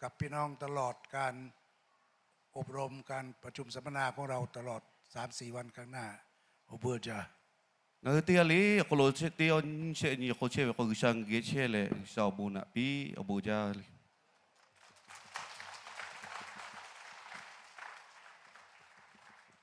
กับพี่น้องตลอดการ อบรมการประชุมสัมมนาของเราตลอดสามสี่วันข้างหน้า โอเบอร์จา Ngaˬ hui teˇ g'aˇ le awˬ hk'aw lo teˇ nyi shehˆ nyi awˬ hk'aw chehˇ ve k'o, G'uiˬsha ngaˬ hui geh chehˇ leh G'uiˬsha awˬ bon naꞈ piˇ, awˬ bon jaˇ le.